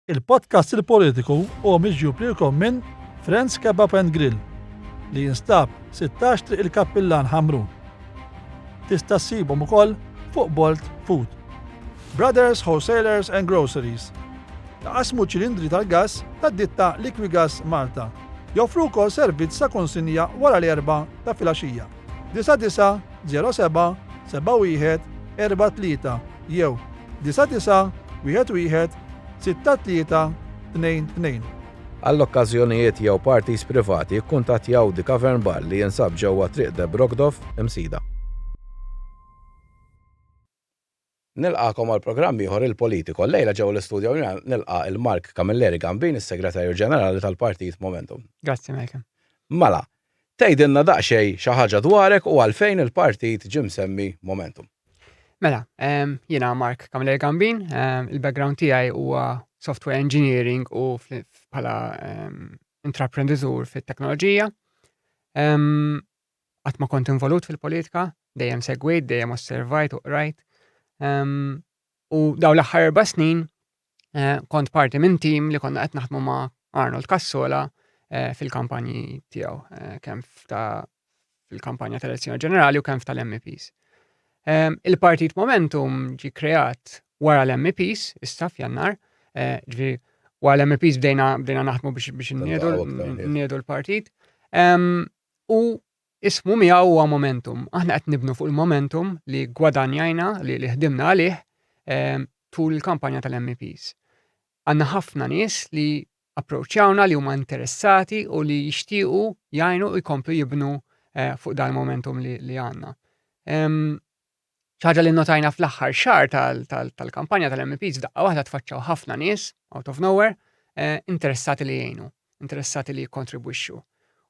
Il-podcast Il-Politiku huwa miġjub lilkom minn Friends Kebab and Grill li jinstab 16 Triq il-Kappillan Ħamrun. Tista' ssibhom ukoll fuq Bolt Food. Brothers Wholesalers and Groceries. Taqasmu ċilindri tal-gass tad-ditta Liquigas Malta. Joffru wkoll servizz ta' konsinja wara l-erbgħa ta' filgħaxija. 99 07 71 43 jew 99 11 63 22. Għall-okkażjonijiet jew parties privati kkuntattjaw The Cavern Bar li jinsab ġewwa Triq De Brogdov, Imsida. Nilqagħkom għal programm ieħor Il-Politico. Llejla ġewwa l-istudio miegħi nilqa' 'l Mark Camilleri Gambin, is-Segretarju Ġenerali tal-Partit Momentum. Grazzi Malcolm. Mela, tgħidilna daqsxejn xi ħaġa dwarek u għalfejn il-partit ġie msemmi Momentum. Mela, jiena Mark Camilleri Gambin, il-background tiegħi huwa software engineering u bħala intraprenditur fit-teknoloġija. Qatt ma kont involut fil-politika, dejjem segwejt, dejjem osservajt u qrajt. U daw l-aħħar erba' snin eh, kont parti minn tim li konna qed naħdmu ma' Arnold Cassola eh, fil-kampanji tiegħu, eh, kemm ta' fil-kampanja tal-elezzjoni ġenerali u kemm tal-MEPs. Il-partit Momentum ġi kreat wara l-MEPs, issa f'Jannar, ġifieri wara l-MEPs bdejna bdejna naħdmu biex biex nniedu l-partit. U ismu miegħu huwa momentum. Aħna qed nibnu fuq il-momentum li gwadanjajna, li, li ħdimna għalih eh, tul il-kampanja tal-MEPs. Għandna ħafna nies li approċċjawna li huma interessati u li jixtiequ jgħinu u jkomplu jibnu eh, fuq dan momentum li, li għandna. ħaġa li notajna fl-aħħar xahar tal-kampanja tal-MPs daqqa waħda tfaċċaw ħafna nies out of nowhere eh, interessati li jgħinu, interessati li jikkontribwixxu.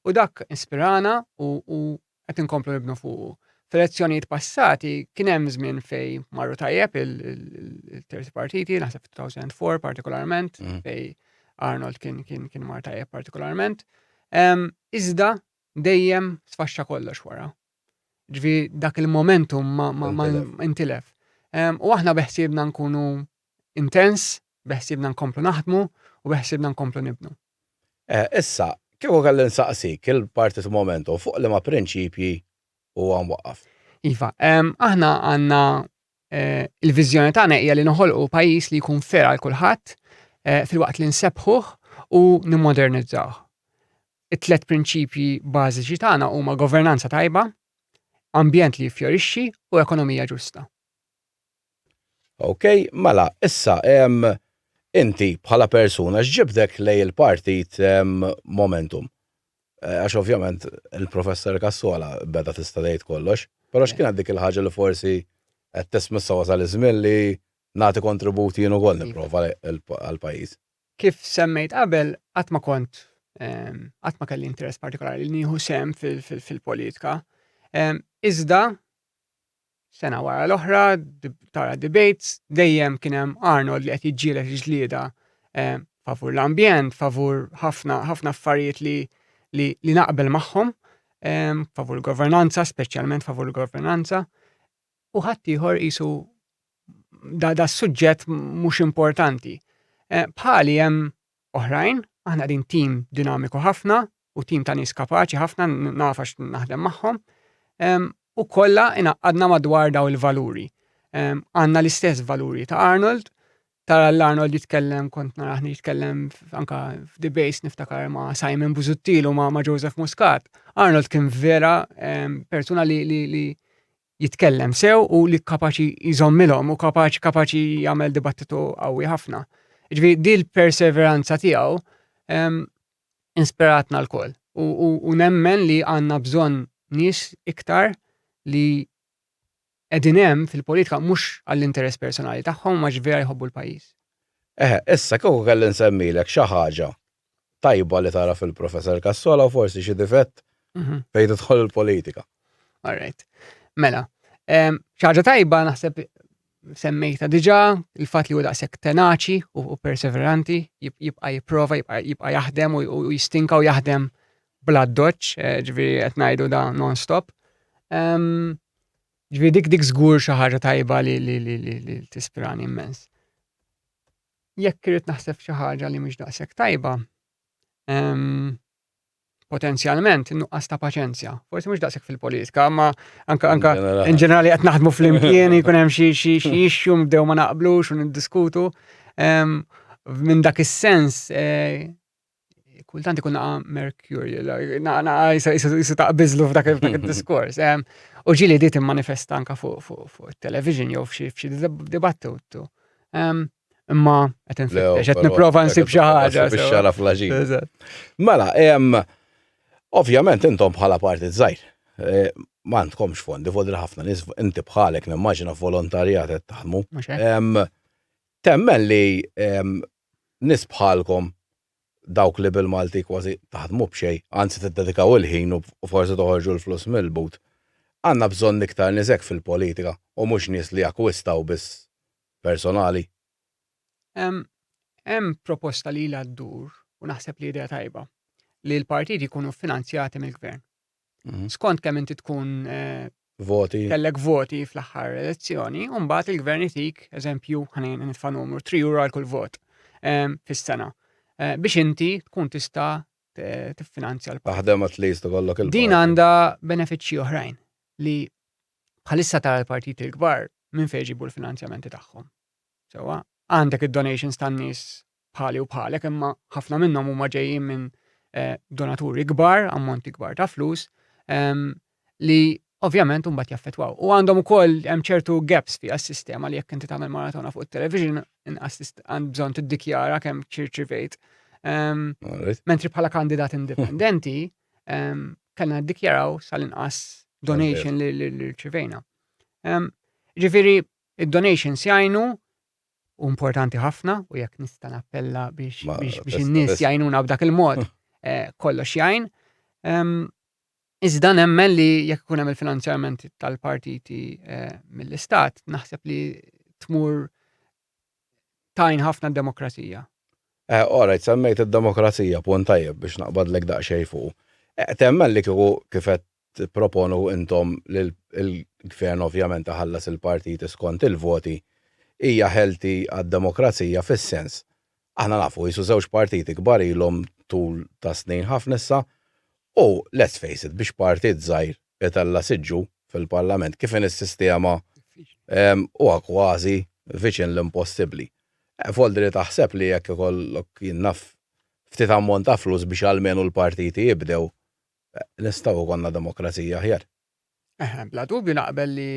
U dak inspirana u qed inkomplu nibnu fuqu. F'elezzjonijiet passati kien hemm żmien fej marru tajjeb il-terzi partiti, naħseb 2004 partikolarment, mm. fej Arnold kien kien kien mar tajjeb partikolarment. Iżda dejjem sfaxxa kollox wara. Ġvi dak il-momentum ma, ma, ma intilef. U aħna beħsiebna nkunu intens, beħsiebna nkomplu naħdmu u beħsiebna nkomplu nibnu. Eh, issa, kieku kelli nsaqsik il-Partit Momentum fuq liema prinċipji huwa mwaqqaf? Iva, aħna għandna eh, il-viżjoni tagħna hija li noħolqu pajjiż li jkun fair għal kulħadd eh, filwaqt li nsebbħuh u nimmodernizzawh. It-tlet prinċipji bażiċi tagħna huma governanza tajba, ambjent li jiffjorixxi u ekonomija ġusta. Ok, mela, issa, inti bħala persuna x'ġibdek lejn il-partit Momentum? Eh, għax ovvjament il-professor Cassola beda tista' tgħid kollox, però x'kienet dik il-ħaġa li forsi qed tismissa wasal iż-żmien li nagħti kontribut jien ukoll nipprova għall-pajjiż. Kif semmejt qabel, qatt ma kont qatt ma kelli interess partikolari li nieħu sehem fil-politika. Iżda sena wara l-oħra, tara debates, dejjem kien hemm Arnold li qed jiġġieled ġlieda favur l-ambjent, favur ħafna ħafna affarijiet li li, li naqbel magħhom, favur governanza, speċjalment favur governanza. U ħaddieħor qisu da, da suġġett mhux importanti. Eh, bħali hemm oħrajn, aħna qegħdin tim dinamiku ħafna u tim ta' nies kapaċi ħafna naf għax naħdem magħhom. U kollha inaqqadna madwar daw il-valuri. Għandna l-istess valuri ta' Arnold, tara l-Arnold jitkellem, kont naraħni jitkellem anka f'debates niftakar ma' Simon Busuttil u ma', ma Joseph Muscat. Arnold kien vera persuna li, li, li jitkellem sew u li kapaċi jżommilhom u kapaċi kapaċi jagħmel dibattitu qawwi ħafna. Ġifieri di l-perseveranza tiegħu inspiratna lkoll u, u, u nemmen li għandna bżonn nies iktar li qegħdin hemm fil-politika mhux għall-interess personali tagħhom ma vera jħobbu l-pajjiż. Eħe, issa kieku kelli nsemmilek xi ħaġa tajba li tara fil-Professor Cassola u forsi xi difett mhm. fejn tidħol il-politika. All right. Mela, xi ħaġa tajba naħseb semmejta diġà il-fatt li huwa daqshekk tenaċi u perseveranti, jibqa' jipprova, jibqa' jaħdem u jistinka u jaħdem bla doċ, eh, ġifieri qed ngħidu da non-stop. Ġifieri dik dik żgur xi ħaġa tajba li li li li tispirani immens. Jekk irrid naħseb xi ħaġa li mhix daqshekk tajba, potenzjalment nuqqas ta' paċenzja. Forsi mhux daqshekk fil-politika, ma anka anka in ġenerali qed naħdmu flimkien jkun hemm xi xi xi issue nbdew ma naqblux u niddiskutu. Minn dak is-sens eh, kultant ikun naqa mercurial, naqa jisu taqbiżlu f'dak id-diskors. U ġili di timmanifesta anka fuq television jew f'xi dibattitu. Imma qed infittex, qed nipprova nsib xi ħaġa. Biex xara fl-aġin. Mela, ovvjament intom bħala partit żgħir, eh, ma għandkomx fondi, fodri ħafna nies inti bħalek nimmaġina volontarjat qed taħdmu. Temmen li nies bħalkom dawk li bil-Malti kważi taħdmu b'xejn, anzi tiddedikaw il-ħin u forsi toħorġu l-flus mill-but. Għandna bżonn iktar nies hekk fil-politika u mhux nies li jakkwistaw biss personali. Hemm proposta li ilha ddur u naħseb li idea tajba li l-partiti jkunu finanzjati mill-gvern. Mhm. Skont kemm inti tkun eh, voti. Kellek voti fl-aħħar elezzjoni, u mbagħad il-gvern itik, eżempju, ħanin nitfa' numru 3 euro għal kull vot ehm, fis-sena. Eh, biex inti tkun tista' tiffinanzja l-partit. Taħdem at least ikollok il Din għandha benefiċċji oħrajn li bħalissa tara l-partiti l-kbar minn fejn ġibu l-finanzjamenti tagħhom. Sewa, għandek id-donations tan-nies bħali u bħalek, imma ħafna minnhom huma ġejjin minn eh, donaturi kbar, ammonti kbar ta' flus, ehm, li ovvjament mbagħad jaffettwaw. U għandhom ukoll hemm ċertu gaps fi s-sistema li jekk inti tagħmel maratona fuq it-television inqas għand bżonn tiddikjara kemm ċirċivejt. Ehm, mentri bħala kandidat indipendenti ehm, kellna ddikjaraw sal-inqas donation li rċivejna. Ġifieri id-donations jgħinu u importanti ħafna u jekk nista' nappella biex biex in-nies jgħinuna b'dak il-mod eh, kollox jgħin. Iżda nemmen li jekk ikun hemm il-finanzjament tal-partiti eh, mill-istat, naħseb li tmur tajn ħafna d-demokrazija. Eh, alright, semmejt id-demokrazija, punt tajjeb biex naqbadlek daqsxejn fuq. Temmen li kieku kif qed tipproponu intom li l-gvern ovvjament iħallas il-partiti skont il-voti hija healthy għad-demokrazija fis-sens aħna nafu qisu żewġ partiti kbar ilhom tul ta' snin ħafna issa u let's face it biex partit żgħir itella' siġġu fil-parlament kif inhi s-sistema huwa kważi viċin l-impossibbli. Voldri taħseb li jekk ikollok jien naf ftit ammont ta' flus biex almenu l-partiti jibdew nistgħu jkollna demokrazija aħjar. Eħe, bla dubju naqbel li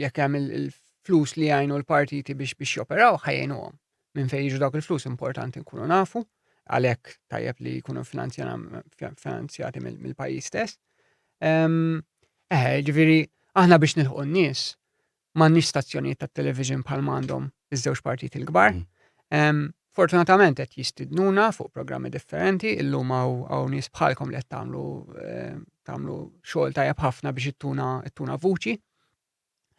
jekk hemm il-flus li jgħinu l-partiti biex biex joperaw ħajjnuhom. Minn fejn jiġu dawk il-flus importanti nkunu nafu, għalhekk tajjeb li jkunu finanzjati mill-pajjiż stess. Eħe, ġifieri aħna biex nilħqu n-nies m'għandniex stazzjonijiet tat-television bħal m'għandhom iż-żewġ partiti l-kbar. Mm. Fortunatament qed jistidnuna fuq programmi differenti, illum hawn nies bħalkom li qed tagħmlu tagħmlu xogħol tajjeb ħafna biex ittuna ittuna vuċi.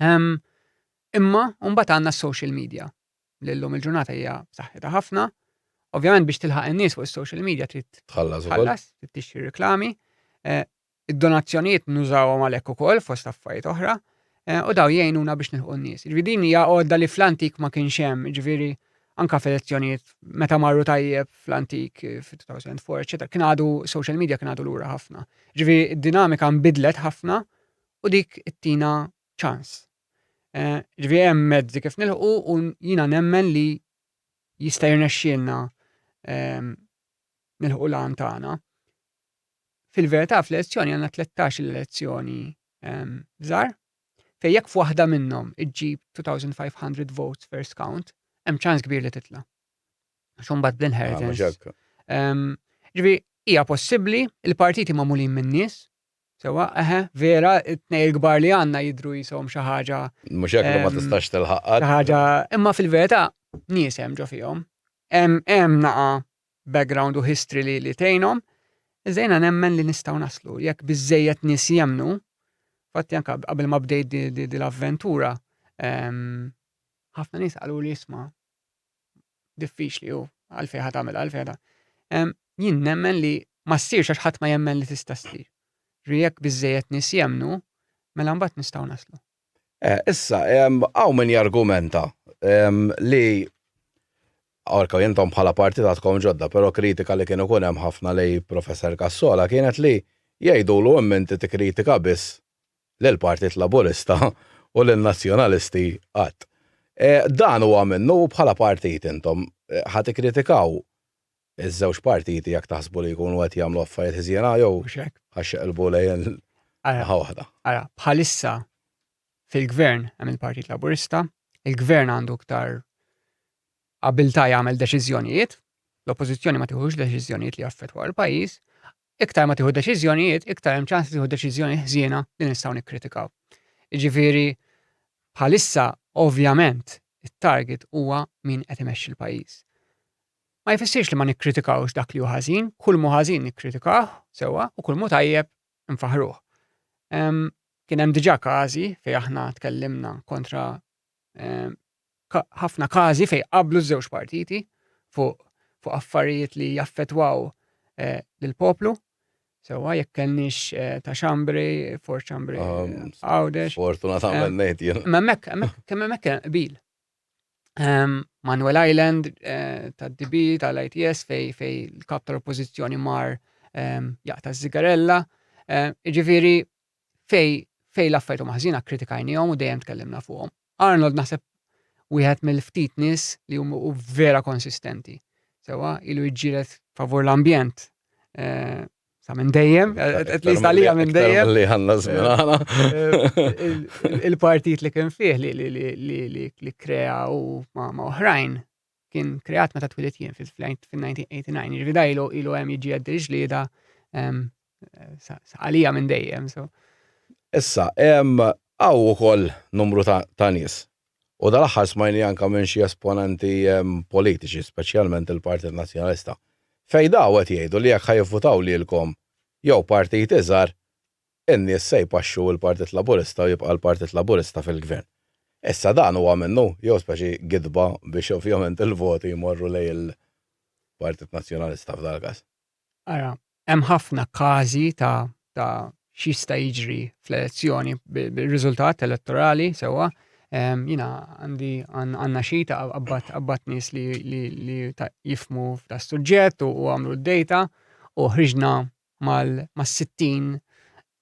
Imma mbagħad għandna s-social media li llum il-ġurnata hija b'saħħitha ħafna. Ovvjament biex tilħaq in-nies fuq is-social media trid tħallas, trid tixtri reklami. Eh, Id-donazzjonijiet nużawhom għalhekk ukoll fost affarijiet oħra eh, u daw jgħinuna biex nilħqu n-nies. Ġifieri din hija għodda li fl-antik ma kienx hemm, ġifieri anka f'elezzjonijiet meta marru tajjeb fl-antik eh, fi-2004, eċetera, kien għadu social media kien għadu lura ħafna. Ġifieri id-dinamika nbidlet ħafna u dik ittina ċans. Eh, ġifieri hemm mezzi kif nilħqu u jiena nemmen li jista' jirnexxielna ehm, nilħqu l-għan tagħna. Fil-verità fl-elezzjoni għandna 13 elezzjoni ehm, żgħar fejn jekk f'waħda minnhom iġġib 2500 votes first count, hemm ċans kbir li titla'. Għax imbagħad bl-inheritance. Ah, ehm, ġifieri hija possibbli, il-partiti magħmulin minn nies, Sewa, eħe, vera, it-tnej il-kbar li għandna jidru jisom xi ħaġa. Mhux hekk ma ehm, tistax tilħaq. Xi ħaġa, imma fil-verità nies hemm ġo fihom. Hemm naqa' background u history li li tgħinhom, iżda jiena nemmen li nistgħu naslu. Jekk biżejjed nies jemmnu, fatti anke qabel ma bdejt di l-avventura, ehm, ħafna nies qalu li isma' diffiċli u għalfejn ħa tagħmel għalfejn ħa ehm, jien nemmen li ma ssirx għax ħadd ma jemmen li tista' ssir. Jekk biżejjed nies jemmnu, mela mbagħad nistgħu naslu. Eh, issa, hawn min jargumenta li. Orka, intom bħala partit għadkom ġodda, però kritika li kien ikun hemm ħafna lejn Professor Cassola kienet li jgħidulu imma inti tikkritika biss lill-Partit Laburista u lin-Nazzjonalisti qatt. Dan huwa minnu u bħala partit intom ħa tikkritikaw iż-żewġ partiti jekk taħsbu li jkunu qed jagħmlu affarijiet ħżiena jew ħa xeqilbu lejn naħa waħda. Ara, bħalissa fil-gvern hemm il-Partit Laburista, il-gvern għandu iktar abilta jagħmel deċiżjonijiet, l-oppożizzjoni ma tieħux deċiżjonijiet li jaffettwaw il-pajjiż, iktar ma tieħu deċiżjonijiet, iktar hemm ċans li tieħu deċiżjoni ħżiena li nistgħu nikkritikaw. Jiġifieri bħalissa ovvjament it-target huwa min qed imexxi l-pajjiż. Ma jfissirx li ma nikkritikawx dak li hu ħażin, kull mu ħażin nikkritikah sewwa u kull mu tajjeb nfaħruh. Kien hemm diġà każi fejn aħna tkellimna kontra ħafna każi fejn qablu ż-żewġ partiti fuq fuq affarijiet li jaffetwaw eh, lill-poplu. Sewwa jekk kellniex eh, ta' xambri, for xambri għawdex. Fortunatament ngħid jien. Ma hemmhekk, hemmhekk kemm hemmhekk kien qbil. Ehm, Manuel Island eh, tad-DB tal-ITS fej fej l-kap tal-oppożizzjoni mar ehm, jaqta' zigarella. Ġifieri fej fej l-affarijiet huma ħżiena kkritikajniehom u dejjem tkellimna fuqhom. Arnold naħseb wieħed mill-ftit nies li hu vera konsistenti. Sewa, ilu jiġġieled favur l-ambjent. Eh, sa minn dejjem, at least għalija minn dejjem. Li għanna żmien aħna. Eh, il-partit li kien fih li krea u ma' oħrajn kien kreat meta twilit jien fil-1989, jiġifieri da ilu ilu hemm jiġi għaddi ġlieda għalija minn dejjem. So. Issa, hawn ukoll numru ta' nies. U dal-aħħar smajni anka minn xi esponenti politiċi, speċjalment il-Partit Nazzjonalista, fejn daw qed jgħidu li jekk ħa jivvutaw lilkom jew partit iżgħar, in-nies se jpaxxu l-Partit Laburista u jibqa' l-Partit Laburista fil-Gvern. Issa dan huwa minnu jew speċi gidba biex ovvjament il-voti jmorru lejn il-Partit Nazzjonalista f'dal-każ? Ara, hemm ħafna każi ta' ta' x'jista' jiġri fl-elezzjoni bir-riżultat elettorali sewwa. Jiena għandi għandna xi ta' qabbat nies li li jifhmu f'da suġġett u għamlu d-data u ħriġna mal-60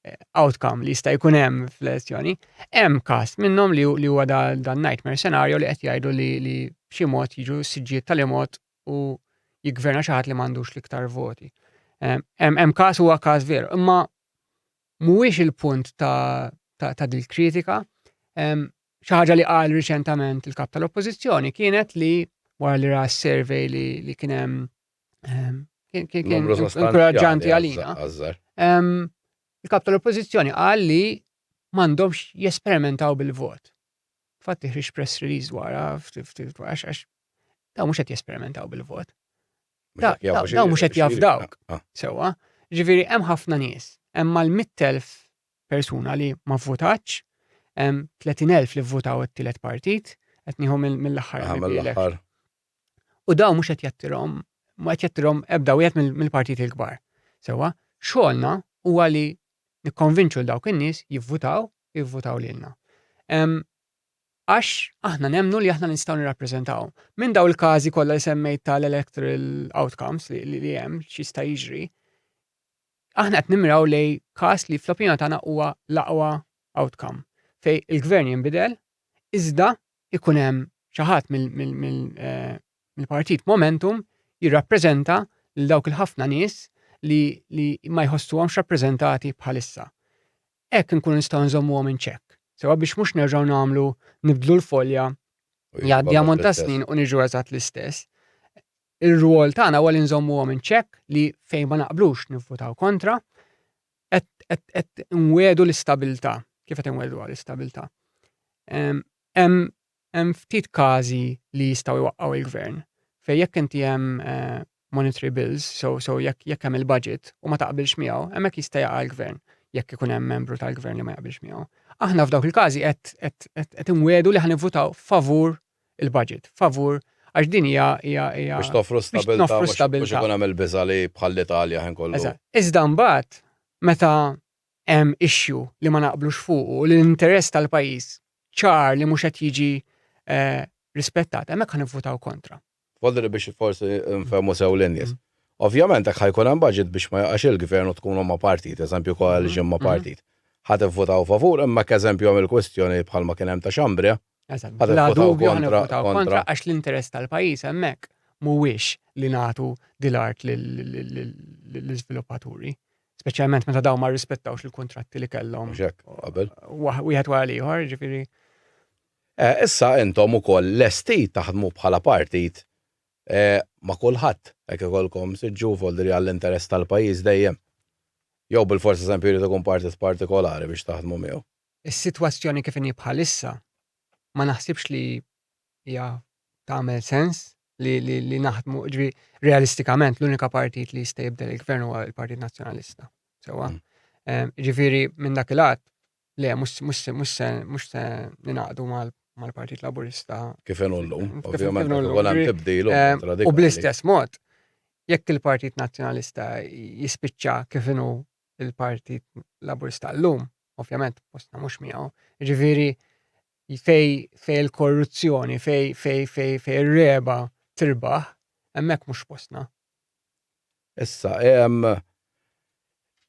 eh, outcome li jista' jkun hemm fl-elezzjoni. Hemm każ minnhom li huwa dan nightmare scenario li qed jgħidu li li b'xi mod jiġu siġġiet tal-imod u jiggverna xi ħadd li m'għandux l-iktar voti. Hemm każ huwa każ veru, imma mhuwiex il-punt ta' ta' dil-kritika. Xi ħaġa li qal riċentament il-kap tal-Oppożizzjoni kienet li wara li ra survey li, li kien hemm kien inkoraġġanti għalina. Il-kap tal-Oppożizzjoni qal li m'għandhomx jesperimentaw bil-vot. Fatti ħriġ press release wara, għax għax daw mhux qed jesperimentaw bil-vot. Daw mhux qed jafdawk. Ah, ah. Sewwa, ġifieri hemm ħafna nies, hemm mal-100,000 persuna li ma votatx, hemm 30,000 li votaw it-tielet partit, qed nieħu mill-aħħar. Ah, mill-aħħar. U daw mhux qed jattirhom, ma qed jattirhom ebda wieħed mill-partiti l-kbar. Sewwa, xogħolna huwa li nikkonvinċu l dawk in-nies jivvutaw, jivvutaw lilna. Għax aħna nemnu li aħna nistgħu nirrappreżentaw. Minn daw il-każi kollha li semmejt tal-electoral outcomes li, li hemm x'jista' jiġri, aħna qed nimraw lej każ li fl-opinjoni tagħna huwa l-aqwa outcome fej il-gvern jinbidel iżda ikun hemm xi ħadd eh, mill-partit Momentum jirrappreżenta lil dawk il-ħafna nies li, li ma jħossuhomx rappreżentati bħalissa. Hekk inkunu nistgħu nżommuhom in check. Sewa biex mhux nerġgħu nagħmlu nibdlu l-folja jgħaddi ammont ta' snin u niġu eżatt l-istess. Ir-rwol tagħna huwa li nżommuhom in check li fejn ma naqblux nivvutaw kontra, qed nwedu l-istabilità. Kif qed inwedu l-istabilità? Hemm ftit każi li jistgħu jwaqqgħu il-gvern fejn jekk inti hemm eh, monetary bills, so, so jekk jekk hemm il-budget u ma taqbilx miegħu, hemmhekk jista' jaqa' l-gvern jekk ikun hemm membru tal-gvern li ma jaqbilx miegħu. Aħna f'dawk il-każi qed qed inwedu li ħanivvutaw favur il-budget, favur għax din hija hija hija biex toffru stabilità biex ikun hemm il-biża' li bħall-Italja ħin kollu. Iżda mbagħad meta hemm issue li ma naqblux fuqu u li l-interess tal-pajjiż ċar li mhux qed jiġi eh, rispettat, hemmhekk ħa nivvutaw kontra. Voldiri biex forsi nfehmu sew lin-nies. Ovvjament hekk ħa jkun hemm budget biex ma jaqax il-gvern u tkunu ma' partit, eżempju coalition ma' partit. Ħa tivvutaw favur imma hekk eżempju hemm il-kwistjoni bħalma kien hemm ta' Xambria. Eżatt. Bla dubju ħa nivvutaw kontra għax l-interess tal-pajjiż hemmhekk mhuwiex li nagħtu dil-art lill-iżviluppaturi. Speċjalment meta dawn ma rrispettawx il-kuntratti li kellhom. Mhux hekk, qabel. Wieħed wara l-ieħor, ġifieri. Issa intom ukoll lesti taħdmu bħala partit ma' kulħadd, hekk ikollkom siġġu voldri għall-interess tal-pajjiż dejjem. Jew bilfors eżempju jrid ikun partit partikolari biex taħdmu miegħu. Is-sitwazzjoni kif inhi bħalissa ma naħsibx li hija tagħmel sens li, li, li naħdmu, ġifieri realistikament l-unika partit li jista' jibdel il-gvern huwa l-Partit Nazzjonalista. Sewwa. Ġifieri minn dak il-għad Le, mhux se ninaqdu mal-Partit Laburista. Kif inhu llum, ovvjament, ikun hemm tibdil. Eh, u bl-istess mod, jekk il-Partit Nazzjonalista jispiċċa kif inhu il-Partit Laburista llum, ovvjament, postna mhux miegħu, ġifieri fej fej il-korruzzjoni, fej fej fej fej ir-reba tirbaħ, hemmhekk mhux postna. Issa,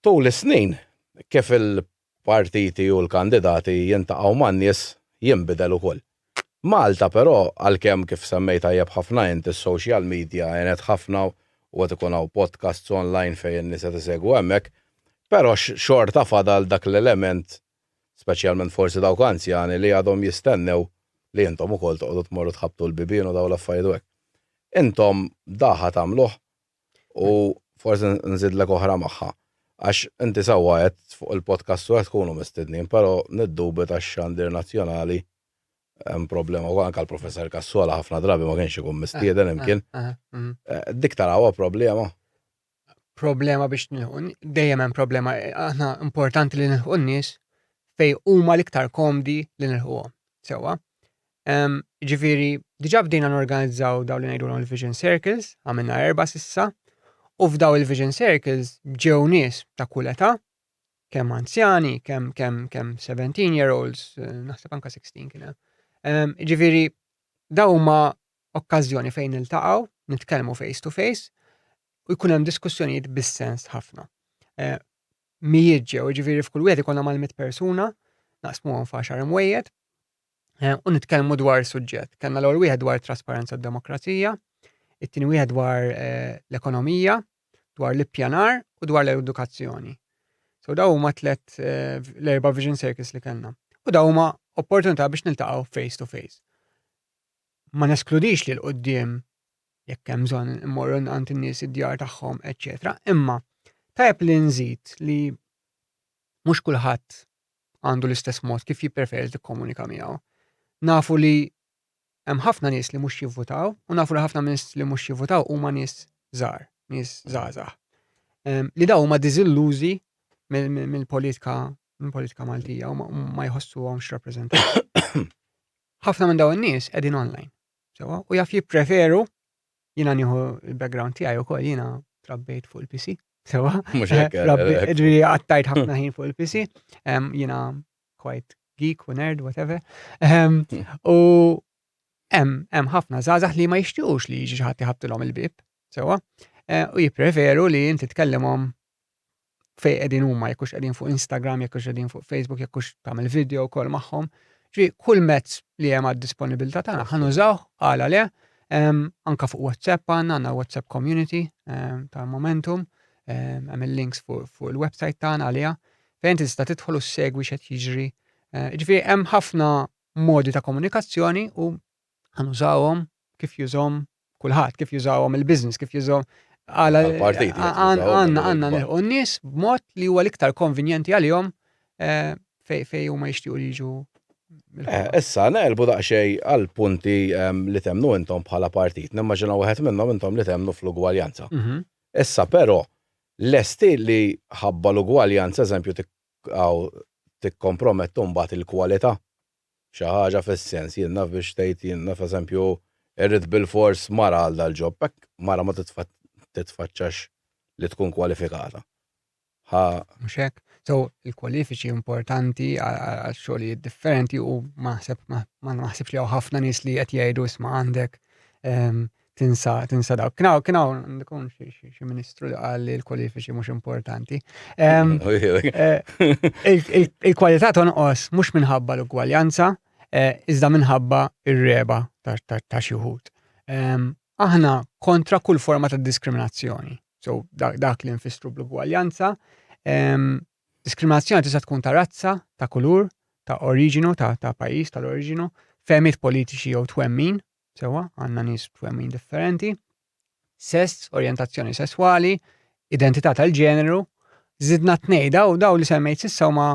tul is-snin, kif il-partiti u l-kandidati jintaqgħu man-nies jinbidel ukoll. Malta però, għalkemm kif semmejt tajjeb ħafna int is-social media għenet ħafna u qed ikun hawn podcasts online fejn in-nies qed isegwu hemmhekk, però xorta fadal dak l-element, speċjalment forsi dawk anzjani li għadhom jistennew li intom ukoll toqgħodu tmorru tħabbtu l-bibien u dawn l-affarijiet u hekk. Intom da ħa tagħmluh? U forsi nżidlek oħra magħha. Għax inti sewwa għedt fuq il-podcast u hekk tkunu mistednin, però niddubita x-xandir nazzjonali hemm problema wkoll anke l-Professor Cassola ħafna drabi ma kienx ikun mistieden imkien. Dik tarawha problema? Problema biex nilħu, dejjem hemm problema, aħna importanti li nilħu n-nies fej huma l-iktar komdi li nilħuhom. Sewwa. Ġifieri, diġà bdejna norganizzaw dawn li ngħidulhom il-Vision Circles, għamilna erba' sissa, u f'daw il-Vision Circles ġew nies ta' kull età, kemm anzjani, kemm kemm kemm 17 year olds, eh, naħseb anka 16 kien hemm. Ġifieri, daw huma okkażjoni fejn niltaqgħu, nitkellmu face to face, u jkun hemm diskussjonijiet bis-sens ħafna. Eh, mijiet ġew, ġifieri f'kull wieħed ikollna mal-100 persuna, naqsmuhom f'għaxar imwejjed, eh, u nitkellmu dwar suġġett. Kellna l-ewwel wieħed dwar trasparenza u demokrazija, it-tieni wieħed dwar eh, l-ekonomija, dwar l-ippjanar u dwar l-edukazzjoni. So daw huma tlet eh, l-erba' vision circles li kellna. U daw huma opportunità biex niltaqgħu face to face. Ma neskludix li l-qudiem jekk hemm bżonn immorru għand in-nies id-djar tagħhom, eċċetera. Imma tajjeb li nżid li mhux kulħadd għandu l-istess mod kif jippreferi li tikkomunika miegħu. Nafu li hemm ħafna nies li mhux jivvutaw u nafu li ħafna nies li mhux jivvutaw huma nies żgħar, nies żgħażagħ. Ehm, li daw huma diżillużi mill-politika mill-politika Maltija u ma jħossuhomx rappreżentati. Ħafna minn dawn in-nies qegħdin online. Sewa, u jaf jippreferu jiena nieħu il-background tiegħi wkoll jiena trabbejt fuq il-PC. Sewa. Mhux hekk. Eh, eh, ġifieri qattajt ħafna ħin fuq il-PC. Jiena quite geek u nerd, whatever. Hmm. U hemm ħafna żgħażagħ li ma jixtiequx li jiġi xi ħadd iħabtilhom il-bib, sewa, eh, u jippreferu li inti tkellimhom fej qegħdin huma, jekk hux qegħdin fuq Instagram, jekk hux qegħdin fuq Facebook, jekk hux tagħmel video wkoll magħhom. Ġi kull mezz li hemm għad-disponibilità tagħna ħa nużawh għala le, anka fuq WhatsApp għandna għandna WhatsApp community ta' Momentum, hemm il-links fuq il-website tagħna għaliha fejn tista' tidħol u ssegwi x'qed jiġri. Eh, ġifieri hemm ħafna modi ta' komunikazzjoni u ħanużawhom kif jużhom kulħadd, kif jużawhom il-business, kif jużawhom għala għandna għandna nilħu n-nies b'mod li huwa l-iktar konvenjenti għalihom eh, fej fej huma jixtiequ li jiġu. Eh, issa nelbu daqsxejn għal punti ehm, li temnu intom bħala partit. Nimmaġina wieħed minnhom intom li temnu fl-ugwaljanza. Mhm. Issa però lesti li ħabba l-ugwaljanza eżempju tikkompromettu mbagħad il-kwalità Xi ħaġa fis-sens, jien naf biex tgħid jien naf eżempju irrid bilfors mara għal dal-ġob, hekk mara ma titfaċċax li tkun kwalifikata. Ħa. Mhux hekk. So, il-kwalifiċi importanti għal xogħlijiet differenti u ma naħseb ma naħsibx li hawn ħafna nies li qed jgħidu isma' għandek ehm, tinsa tinsa dawk. Kien hawn kien hawn ikun xi ministru li qal li l-kwalifiċi mhux importanti. Eh, il-kwalità tonqos mhux minħabba l-ugwaljanza, eh, iżda minħabba ir-reba ta' xi wħud. Aħna kontra kull forma ta' diskriminazzjoni. So dak li nfissru bl-ugwaljanza. Diskriminazzjoni tista' tkun ta' razza, ta' kulur, ta' oriġinu, ta' pajjiż tal-oriġinu, fehmiet politiċi jew twemmin, Sewa, għandna nies b'twemmin differenti, sess, orjentazzjoni sesswali, identità tal-ġeneru, zidna tnej daw daw li semmejt sissa huma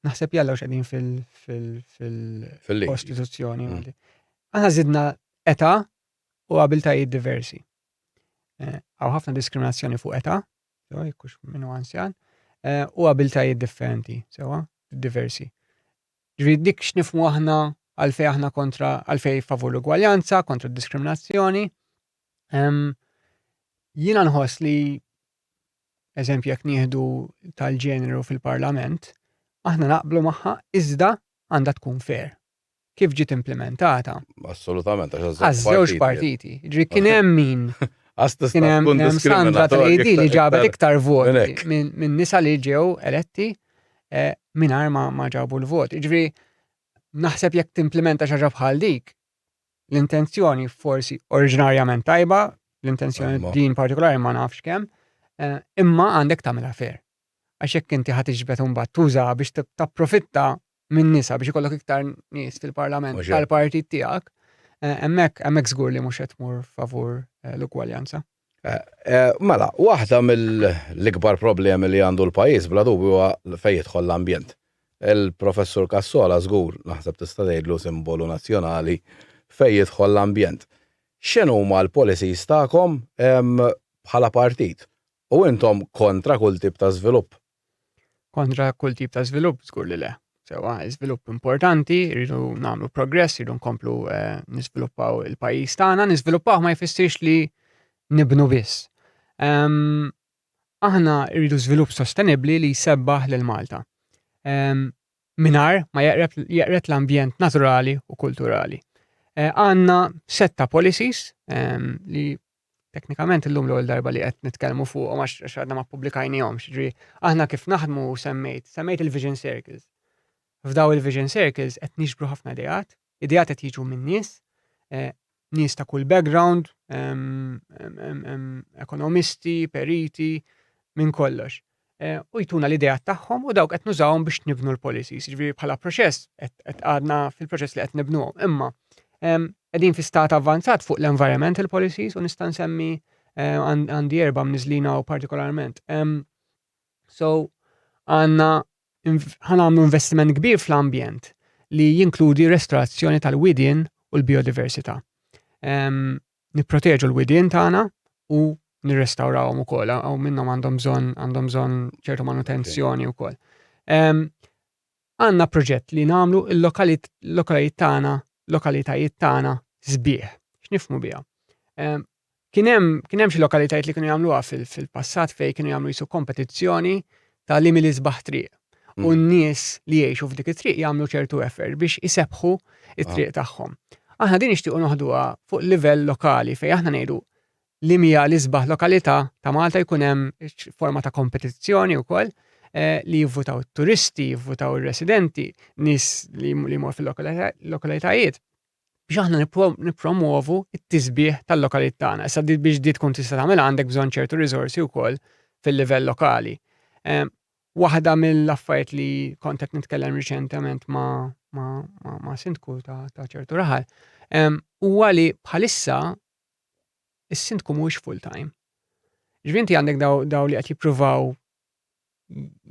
naħseb jalla x'qegħdin fil-Kostituzzjoni. Aħna zidna età u abiltajiet diversi. Eh, hawn ħafna diskriminazzjoni fuq età, sewa jekkux minnu anzjan, eh, u abiltajiet differenti, sewa, diversi. Ġifieri dik x'nifhmu aħna għalfejn aħna kontra għalfejn favur l-ugwaljanza, kontra d-diskriminazzjoni. Jiena nħoss li eżempju jekk nieħdu tal-ġeneru fil-parlament, aħna naqblu magħha iżda għandha tkun fair. Kif ġiet implementata? Assolutament, għax żewġ partiti. Ġifieri kien hemm min Kien hemm Sandra tal-AD li ġabet iktar voti minn nisa li ġew eletti eh, mingħajr ma ġabu l-vot. Ġifieri naħseb jekk timplementa xi ħaġa bħal dik, l-intenzjoni forsi oriġinarjament tajba, l-intenzjoni din partikolari ma nafx kemm, eh, imma għandek tagħmilha fair. Għax jekk inti ħa tiġbed imbagħad tuża biex tapprofitta minn nisa biex ikollok iktar nies fil-parlament tal-partit tiegħek, eh, hemmhekk hemmhekk żgur li mhux qed tmur favur eh, l-ugwaljanza. Eh, mela, waħda mill-ikbar problemi li għandu l-pajjiż bla dubju huwa fejn jidħol l-ambjent. Il-professur Cassola żgur naħseb tista' tgħidlu simbolu nazzjonali fejn jidħol l-ambjent. X'inhuma l-policies tagħkom bħala partit? U intom kontra kull tip ta' żvilupp? Kontra kull tip ta' żvilupp żgur li le. Sewa, żvilupp importanti, rridu nagħmlu progress, rridu nkomplu eh, niżviluppaw il-pajjiż tagħna, niżviluppaw ma jfissirx li nibnu biss. Ehm, aħna rridu żvilupp sostenibbli li jsebbaħ lil Malta. Ehm, mingħajr ma jeqred l-ambjent naturali u kulturali. Eh, għandna setta policies ehm, li teknikament illum l-ewwel darba li qed nitkellmu fuqhom għax għadna ma ppubblikajnihomx. Ġifieri aħna kif naħdmu semmejt, semmejt il-Vision Circles. F'daw il-Vision Circles qed niġbru ħafna ideat, ideat qed jiġu minn nies, eh, nies ta' kull background, ekonomisti, periti, minn kollox. Eh, u jtuna l-ideat tagħhom u dawk qed nużawhom biex nibnu l-policies. Ġifieri bħala proċess qed għadna fil-proċess li qed nibnuhom. Imma qegħdin fi stat avvanzat fuq l-environmental policies u nista' nsemmi eh, għandi erba' mniżlina u partikolarment. So għandna ħanamlu investiment kbir fl-ambjent li jinkludi restaurazzjoni tal-widien u l-biodiversità. Nipproteġu l-widien tagħna u nirrestawrawhom ukoll, hawn minnhom għandhom bżonn għandhom bżonn ċertu manutenzjoni wkoll. Għandna proġett li nagħmlu l-lokalitajiet tagħna, lokalitajiet tagħna sbieħ. X'nifhmu biha? Kien hemm kien hemm xi lokalitajiet li kienu jagħmluha fil-passat fejn kienu jagħmlu jisu kompetizzjoni ta' li mill-isbaħ triq. U n-nies li jgħixu f'dik it-triq jagħmlu ċertu effort biex isebbħu it-triq tagħhom. Aħna din nixtiequ noħduha fuq livell lokali fejn aħna ngħidu li mija l-isbaħ lokalità ta' Malta jkun hemm forma ta' kompetizzjoni wkoll eh, li jivvutaw it-turisti, jivvutaw ir-residenti, nies li jmur fil-lokalitajiet biex aħna nippromuovu t-tisbieħ tal-lokalit tagħna. Issa biex di tkun tista' tagħmel għandek bżonn ċertu riżorsi wkoll fil-livell lokali. Waħda mill-affarijiet li kont qed nitkellem riċentement ma' ma', ma, ma sindku ta', ta ċertu raħal, huwa li bħalissa is-sindku mhuwiex full time. Ġifieri inti għandek daw, daw li qed jippruvaw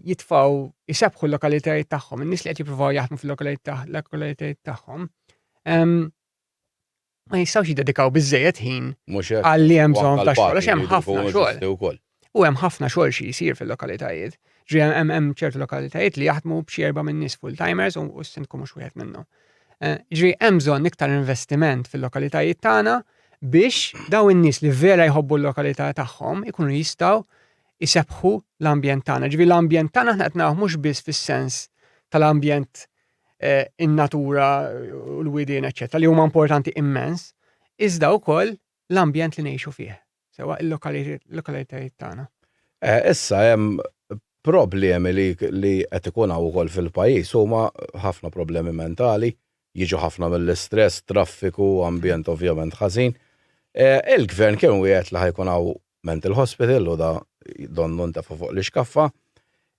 jitfaw jisebħu l-lokalitajiet tagħhom, in-nies li qed jippruvaw jaħdmu fil-lokalitajiet tagħhom. Ma jistgħux jiddedikaw biżejjed ħin għal li hemm bżonn ta' xogħol, għax hemm ħafna xogħol. U hemm ħafna xogħol xi jsir fil-lokalitajiet. Ġri hemm hemm ċertu lokalitajiet li jaħdmu b'xi erba' minn nies full-timers u s-sindku mhux wieħed minnhom. Eh, ġri hemm bżonn iktar investiment fil-lokalitajiet tagħna biex daw in-nies li vera jħobbu l-lokalità tagħhom ikunu jistgħu jsebbħu l-ambjent tagħna. Ġifieri l-ambjent tagħna aħna qed narawh mhux biss fis-sens tal-ambjent eh, in-natura u l-widien, eċċetera, li huma importanti immens, iżda wkoll l-ambjent li ngħixu fih, sewa il-lokalitajiet tagħna. Eh, issa hemm problemi li li qed ikun hawn ukoll fil-pajjiż huma ħafna problemi mentali, jiġu ħafna mill-istress, traffiku, ambjent ovvjament ħażin. Eh, il-gvern kien wiegħed li ħa jkun hawn mental hospital u da donnu ntefa' fuq l-ixkaffa.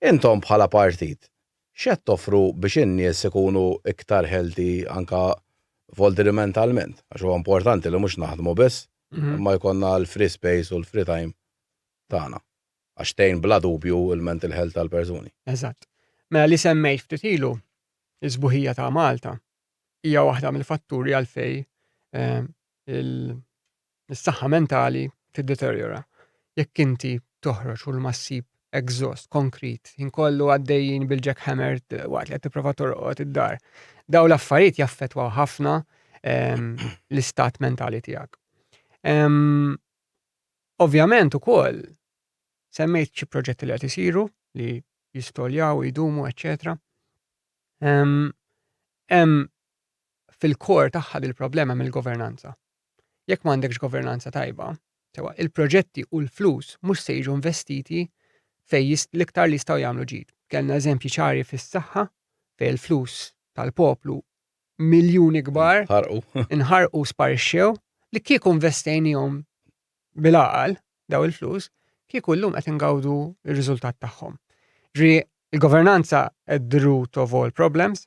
Intom bħala partit, x'qed toffru biex in-nies ikunu iktar healthy anka voldiri mentalment? Għax huwa importanti li mhux naħdmu biss, mhm. imma jkollna l-free space u l-free time tagħna. Għax tgħin bla dubju il-mental health tal-persuni. Eżatt. Mela li semmejt ftit ilu, iż-sbuħija ta' Malta hija waħda mill-fatturi għalfej eh, is-saħħa mentali tiddeterjora. Jekk inti toħroġ u ma ssib exhaust, konkrit, inkollu għaddejjin bil-jackhammer waqt li qed tipprova torqod id-dar. Daw l-affarijiet jaffettwaw ħafna ehm, l-istat mentali tiegħek. Ehm, ovvjament ukoll semmejt xi proġetti li qed isiru li jistoljaw, jdumu, eċċetera. Ehm, hemm fil-core tagħha dil-problema mill-governanza. Jekk m'għandekx governanza tajba, sewa il-proġetti u l-flus mhux se jiġu investiti fej l-iktar li jistgħu jagħmlu ġid. Kellna eżempji ċari fis-saħħa fej il-flus tal-poplu miljuni kbar inħarqu sparixxew li kieku investejnihom bil-għaqal daw il-flus, kieku llum qed ingawdu r-riżultat tagħhom. Ġri il-governanza at the root of all problems.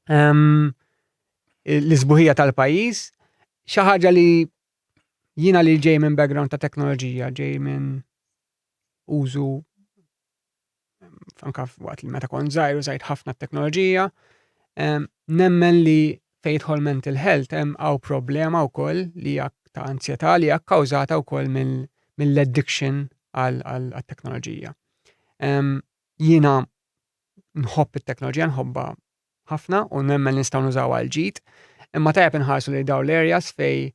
Um, l-isbuħija tal-pajjiż, xi ħaġa li jiena li ġej minn background ta' teknoloġija, ġej minn użu anka waqt li meta kont żgħir użajt ħafna t-teknoloġija, nemmen li fejn jidħol mental health hemm hawn problema wkoll li hija ta' ansjetà li hija kkawżata wkoll mill-addiction għal-teknoloġija. Jiena nħobb it-teknoloġija, nħobbha ħafna u nemmen li nistgħu nużaw għal ġid, imma tajjeb inħarsu li dawn l-areas fej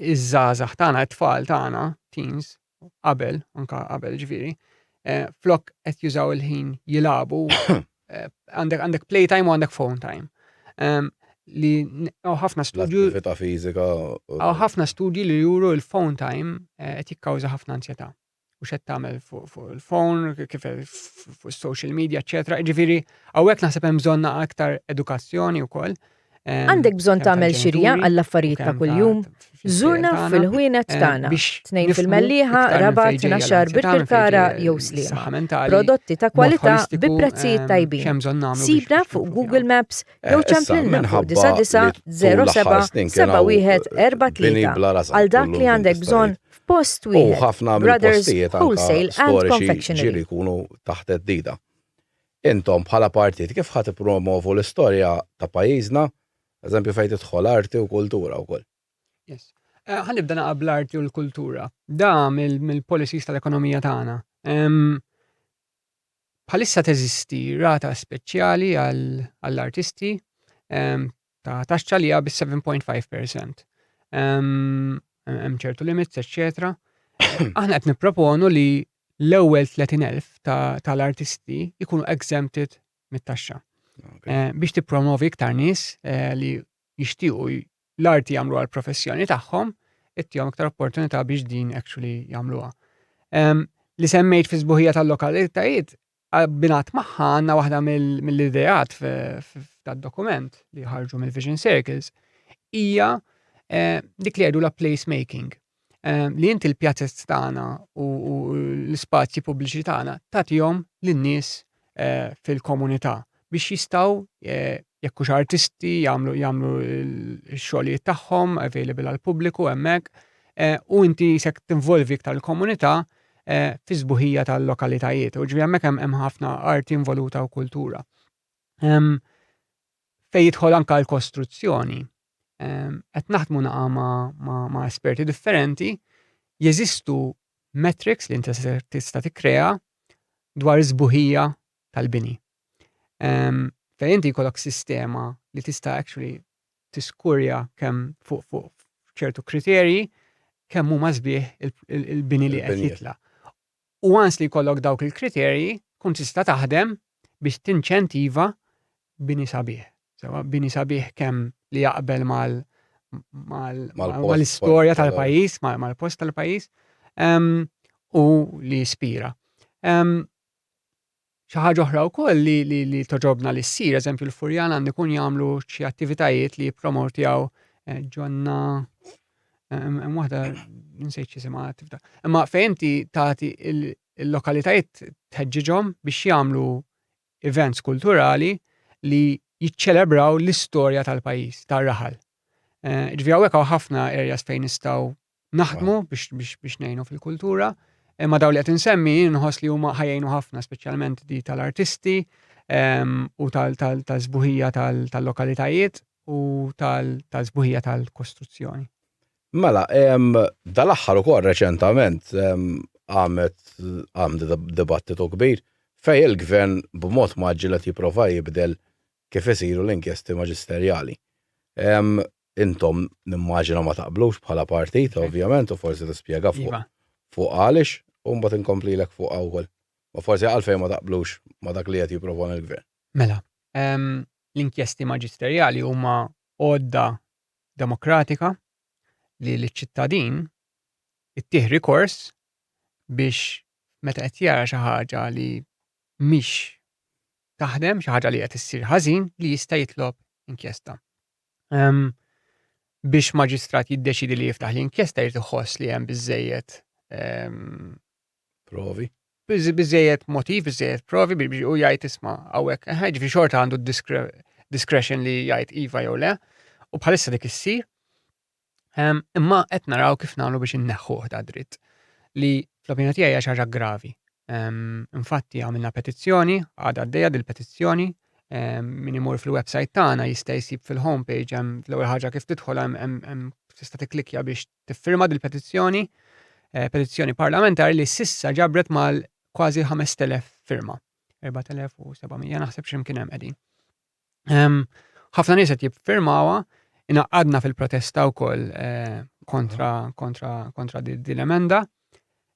iż-żgħażagħ tagħna, it-tfal tagħna, teens, qabel, anka qabel ġifieri, eh, flok qed jużaw il-ħin jilagħbu, eh, għandek għandek playtime u għandek phone time. Ehm, li hawn ħafna studju. L-attività fiżika. Hawn ħafna studji li juru l-phone time eh, qed jikkawża ħafna ansjetà. u xed tagħmel fuq il-phone, kif fuq social media, eċetera. Ġifieri hawnhekk naħseb hemm bżonn aktar edukazzjoni wkoll. Għandek bżonn tagħmel xirja għall-affarijiet ta' kuljum? Żurna fil-ħwienet tagħna. Tnejn fil-Mellieħa, Rabat, Naxxar, Birkirkara jew Sliema. Prodotti ta' kwalità bi prezzijiet tajbin. Sibna fuq Google Maps jew ċemplilna fuq 99 07 71 43 għal dak li għandek bżonn f'post U wieħed. ħafna Brothers mill-postijiet anka Wholesale and storiċi Confectionery. ġieli jkunu taħt theddida. Intom bħala partit kif ħa tippromovu l-istorja ta' pajjiżna, eżempju fejn tidħol arti u kultura wkoll? Yes. Eh, Ħa nibda naqab l-arti u l-kultura. Da mill-policies tal-ekonomija tagħna. Em, Bħalissa teżisti rata speċjali għall-artisti ta' taxxa li hija bis-7.5%. Hemm ċertu limits, eċċetera. Aħna qed nipproponu li l-ewwel 30,000 tal-artisti jkunu exempted mit-taxxa. Eh, biex tippromovi iktar nies eh, li jixtiequ l-arti jagħmlu għal professjoni tagħhom, ittihom iktar opportunità biex din actually jagħmluha. Li semmejt fi sbuħija tal-lokalitajiet, abbinat magħha għandna waħda mill-ideat tad-dokument li ħarġu mill-Vision Circles hija eh, dik li jgħidu la placemaking. Li inti l-pjazez tagħna u l-ispazji pubbliċi tagħna tagħtihom lin-nies eh, fil-komunità biex jistgħu eh, jekk hux artisti jagħmlu jagħmlu x-xogħlijiet tagħhom available għal pubbliku hemmhekk eh, u inti sek tinvolvi iktar il-komunità fi sbuħija tal-lokalitajiet. U ġifieri hemmhekk hemm ħafna arti involuta u kultura. Fejn jidħol anka l-kostruzzjoni, qed naħdmu naqa ma', ma, ma esperti differenti, jeżistu metrics li inti tista' tikkrea dwar iż-sbuħija tal-bini. Fejn inti jkollok sistema li tista' actually tiskurja kemm fuq fuq ċertu kriterji kemm huma sbieħ il-bini li qed jitla'. U once li jkollok dawk il-kriterji, tkun tista' taħdem biex tinċentiva bini sabiħ. Sewa, bini sabiħ kemm li jaqbel mal mal-istorja tal-pajjiż, mal-post tal-pajjiż u li jispira. Xi ħaġa oħra wkoll li, li, li toġobna li ssir, eżempju l-Furjana għandu jkun jagħmlu xi attivitajiet li jippromotjaw eh, ġonna eh, hemm waħda nsejt x'isimha attività. Imma fejn inti tagħti il-lokalitajiet tħeġġiġhom biex jagħmlu events kulturali li jiċċelebraw l-istorja tal-pajjiż, tar-raħal. Eh, ġifieri hawnhekk hawn ħafna areas fejn nistgħu naħdmu biex, biex, biex ngħinu fil-kultura. Imma daw li qed insemmi nħoss li huma ħajjinu ħafna, speċjalment di tal-artisti ehm, u tal-sbuħija tal-lokalitajiet u tal-sbuħija tal-kostruzzjoni. Mela, ehm, dal-aħħar ukoll reċentament ehm, għamet għam dibattitu kbir fej il-gvern b'mod maġġel qed jipprova jibdel kif isiru l-inkjesti maġisterjali. Intom nimmaġina ma taqblux bħala partit, ovvjament, u forsi tispjega fuq iva. fuq għaliex, u mbagħad inkomplilek fuq wkoll. Ma forsi għalfejn ma taqblux ma dak li qed jipproponi l-gvern. Mela, l-inkjesti maġisterjali huma għodda demokratika li l-ċittadin ittih rikors biex meta qed jara xi ħaġa li mhix taħdem, xi ħaġa li qed issir ħażin li jista' jitlob inkjesta. Um, biex maġistrat jiddeċidi li jiftaħ l-inkjesta jrid iħoss li hemm biżejjed um, provi. Biżejjed motiv, biżejjed provi biex u jgħid isma' hawnhekk. Eh, ġifieri xorta għandu discretion li jgħid iva jew le. U bħalissa dik issir. Imma qed naraw kif nagħmlu biex inneħħuh da dritt li fl-opinjoni tiegħi hija xi ħaġa gravi. Infatti għamilna petizzjoni, għadha għaddejja dil-petizzjoni, min imur fil-website tagħna jista' jsib fil-homepage hemm l-ewwel ħaġa kif tidħol hemm tista' tikklikkja biex tiffirma dil-petizzjoni, eh, petizzjoni parlamentari li sissa ġabret mal kważi 5000 firma. 4700 naħseb x'imkien hemm qegħdin. Ħafna nies qed jiffirmawha, inaqqadna fil-protesta wkoll eh, kontra kontra kontra din l-emenda.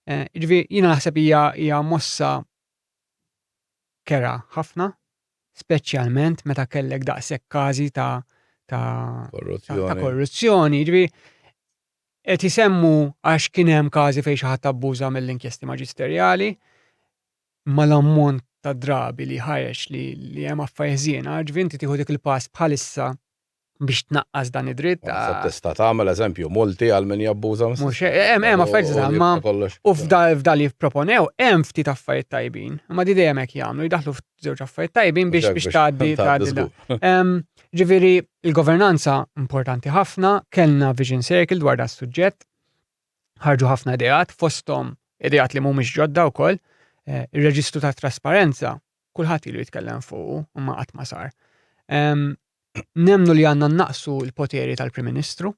Eh, jiġifieri jiena naħseb hija hija mossa kera ħafna, speċjalment meta kellek daqshekk każi ta' ta' korruzzjoni. korruzzjoni. Jiġifieri qed isemmu għax kien hemm każi fejn xi ħadd abbuża mill-inkjesti maġisterjali, Imma l-ammont ta' drabi li ħareġ li li hemm affarijiet ħżiena, ġifieri inti tieħu dik il-pass bħalissa biex tnaqqas dan id-dritt. Naħseb tista' tagħmel eżempju multi għal min jabbuża mis Mhux hemm hemm affarijiet tista' ma u f'da li proponew hemm ftit affarijiet tajbin. Imma di dejjem hekk jagħmlu, jdaħħlu żewġ affarijiet tajbin biex biex tgħaddi tgħaddi. Ġifieri il-governanza importanti ħafna, kellna Vision Circle dwar da suġġett ħarġu ħafna ideat, fosthom ideat li mhumiex ġodda wkoll, eh, ir-reġistru ta' trasparenza, kulħadd ilu jitkellem fuqu, imma qatt ma sar. Nemnu li għandna naqsu l-poteri tal-Prim Ministru,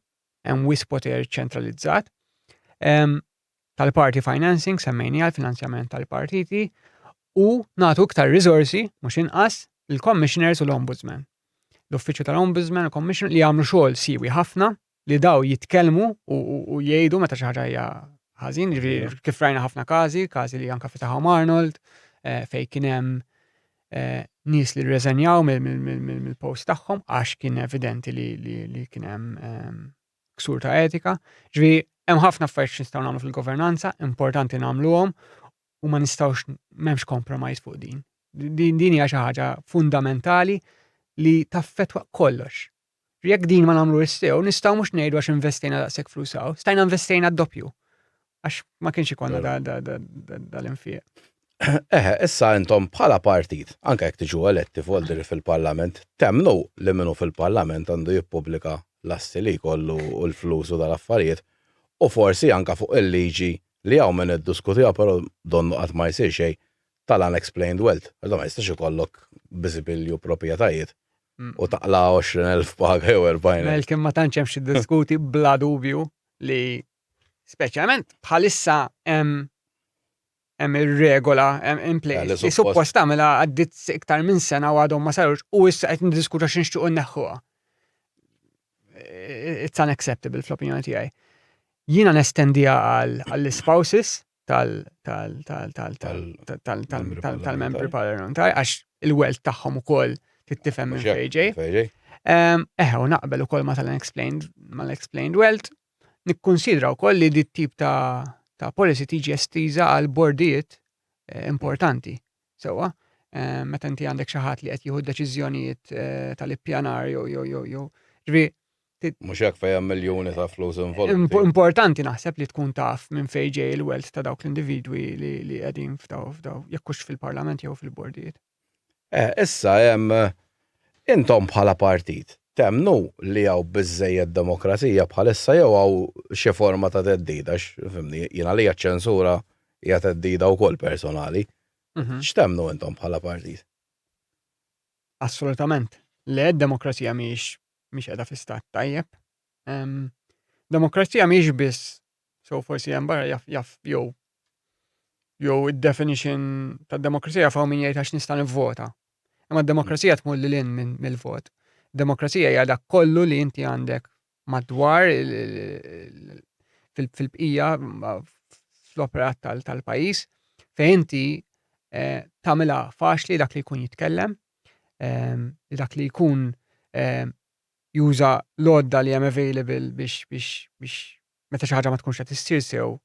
hemm wis poter ċentralizzat. Tal-party financing, semmejni għal finanzjament tal-partiti, u nagħtu iktar riżorsi, mhux inqas, il-commissioners u l-ombudsman. L-uffiċċju tal-ombudsman u commissioner li jagħmlu xogħol siwi ħafna, li daw jitkellmu u jgħidu meta xi ħaġa hija ħażin, ġifieri kif rajna ħafna każi, każi li anka fetaħhom Arnold, eh, fej kien hemm eh, nies li rreżenjaw mill-post tagħhom għax kien evidenti li kien hemm ehm, ksur ta' etika. Ġifieri hemm ħafna affarijiet x'nistgħu nagħmlu fil-governanza, importanti nagħmluhom u ma nistgħux m'hemmx compromise fuq din. Din din hija xi ħaġa fundamentali li taffetwa kollox. Jekk din ma nagħmluhiex sew, nistgħu mhux ngħidu għax investejna daqshekk flus hawn, stajna investejna d-doppju. Għax ma kienx ikollna dal-infiq. Eħe, issa intom bħala partit, anke jekk tiġu eletti voldiri fil-Parlament, temmnu li min hu fil-Parlament għandu jippubblika l-assi li jkollu u l-flus u dal-affarijiet u forsi anke fuq il-liġi li hawn min iddiskutiha però donnu qatt ma jsir xejn tal-unexplained wealth. Għax ma jistax ikollok biżibilju proprjetajiet u taqla' 20,000 paga jew 40,000. Melkim ma tantx hemm xi diskuti bla dubju li speċjalment bħalissa hemm hemm ir-regola hemm in place li suppost tagħmilha għaddiet iktar minn sena u għadhom ma sarux u issa qed niddiskutu għax nixtiequ nneħħuha. It's unacceptable fl-opinjoni tiegħi. Jiena nestendiha għall-spouses tal-membri parlamentari għax il-wealth tagħhom ukoll tittifhem minn fejn ġej. Eħe, u naqbel ukoll ma tal-unexplained mal-explained wealth, nikkunsidra wkoll li dit tip ta' ta' policy tiġi estiża għal bordijiet eh, importanti. Sewwa, eh, meta inti għandek xi ħadd li qed jieħu deċiżjonijiet eh, tal-ippjanar jew jew jew jew. Ġifieri Mhux hekk fejn hemm miljuni ta' flus involuti. Importanti naħseb li tkun taf minn fejn ġej il-wealth ta' dawk l-individwi li qegħdin f'daw f'daw jekk hux fil-parlament jew fil-bordijiet. Eh, issa hemm intom bħala partit temmnu li hawn biżżejjed demokrazija bħalissa jew hawn xi forma ta' theddida fhimni, jien għalija ċ-ċensura hija theddida wkoll personali. Mhm. X'temmnu intom bħala partit? Assolutament. Le, d-demokrazija mhijiex mhix qiegħda fi stat tajjeb. Demokrazija mhijiex biss, so forsi hemm barra jaf jaf jew jew id-definition tad-demokrazija faw min jgħid għax nista' nivvota. Imma d-demokrazija tmur lil hinn mill-vot. Demokrazija hija dak kollu li inti għandek madwar fil-bqija fl-operat tal-pajjiż fejn inti eh, tagħmilha faċli dak li jkun jitkellem, ehm, li dak li jkun ehm, juża l-għodda li hemm available biex biex biex meta xi ħaġa ma tkunx qed issir sew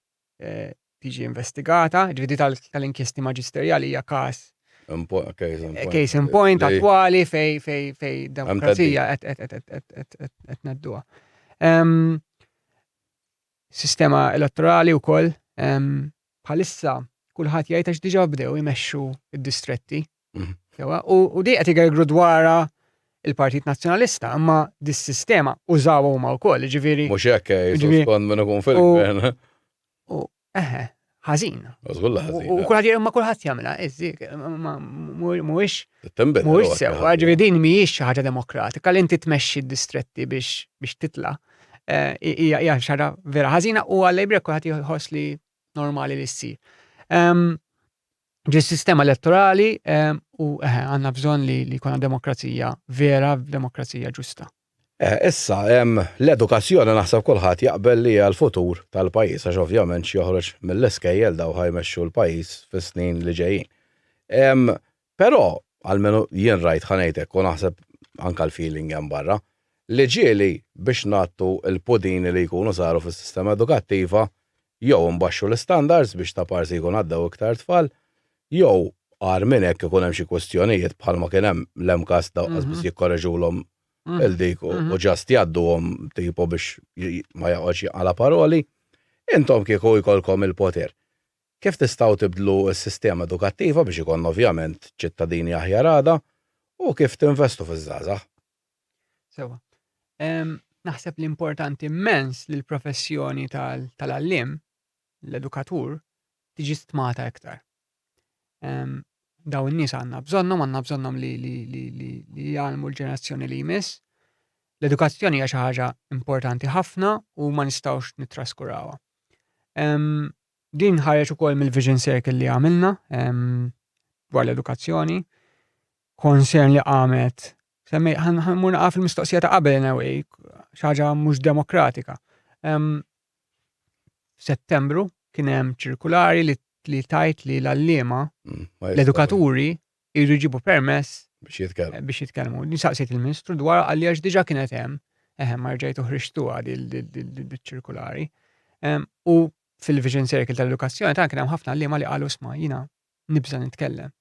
eh, tiġi investigata, ġifieri tal-inkjesti maġisterjali hija każ Case in point attwali fej fej fej demokrazija qed nedduha. Sistema elettorali wkoll bħalissa kulħadd jgħid għax diġà bdew imexxu id-distretti. Mhm. U di qed igergru dwarha il-Partit Nazzjonalista, imma dis-sistema użaw huma wkoll, ġifieri. Mhux hekk eh, skont minn ikun fil-gvern. U eħe, ħażin. U kulħadd ma kulħadd jagħmilha, iżdik, mhuwiex. Mhuwiex sewwa, ġifieri din mhijiex xi ħaġa demokratika li inti tmexxi d-distretti biex titla'. Eh, hija xi ħaġa vera ħażina u għall-lejbrek kulħadd jħoss li normali li ssir. Ġi sistema elettorali u għandna bżonn li li jkollna demokrazija vera, demokrazija ġusta. Eh, issa, l-edukazzjoni naħseb kulħadd jaqbel li hija l-futur tal-pajjiż għax ovvjament x'joħroġ mill-iskejjel daw ħa jmexxu l-pajjiż fis-snin li ġejjin. Però, almenu jien rajt ħa ngħid hekk u naħseb anke l-feeling hemm barra, li ġieli biex ngħattu l-pudini li jkunu saru fis-sistema edukattiva jew inbaxxu l-istandards biex taparsi jkun għaddew iktar tfal, jew agħar minn hekk ikun hemm xi kwistjonijiet bħalma kien hemm l-MCAST daw qas biss jikkoreġulhom il-dik u ġast jgħadduhom tipo biex ma joqgħodx jinqala' paroli. Intom kieku jkollkom il-poter, kif tistgħu tibdlu s-sistema edukattiva biex ikollna ovvjament ċittadini aħjar għada u kif tinvestu fiż-żgħażagħ? Sewa. Naħseb li importanti immens li l-professjoni tal-għalliem, l-edukatur, tiġi stmata iktar. Daw in-nies għandna bżonnhom, għandna bżonnhom li jgħallmu l-ġenerazzjoni li jmiss. L-edukazzjoni hija xi ħaġa importanti ħafna u ma nistgħux nittraskurawha. Din ħareġ ukoll mill-Vision Circle li għamilna dwar l-edukazzjoni. Concern li qamet, semmej, ħanmur naqa fil-mistoqsija ta' qabel in a way, xi ħaġa mhux demokratika. Settembru kien hemm ċirkulari li, li tajt li l-għalliema, mm, l-edukaturi, jridu jġibu permess biex jitkellmu. Eh, biex jitkellmu. Nisaqsiet il-Ministru dwar għalli għax diġà kienet hemm, eħe ma rġajtu ħriġtuha di ċirkulari. U fil-Vision Circle tal-edukazzjoni ta' kien hemm ħafna għalliema li qalu sma' jiena nibża' nitkellem.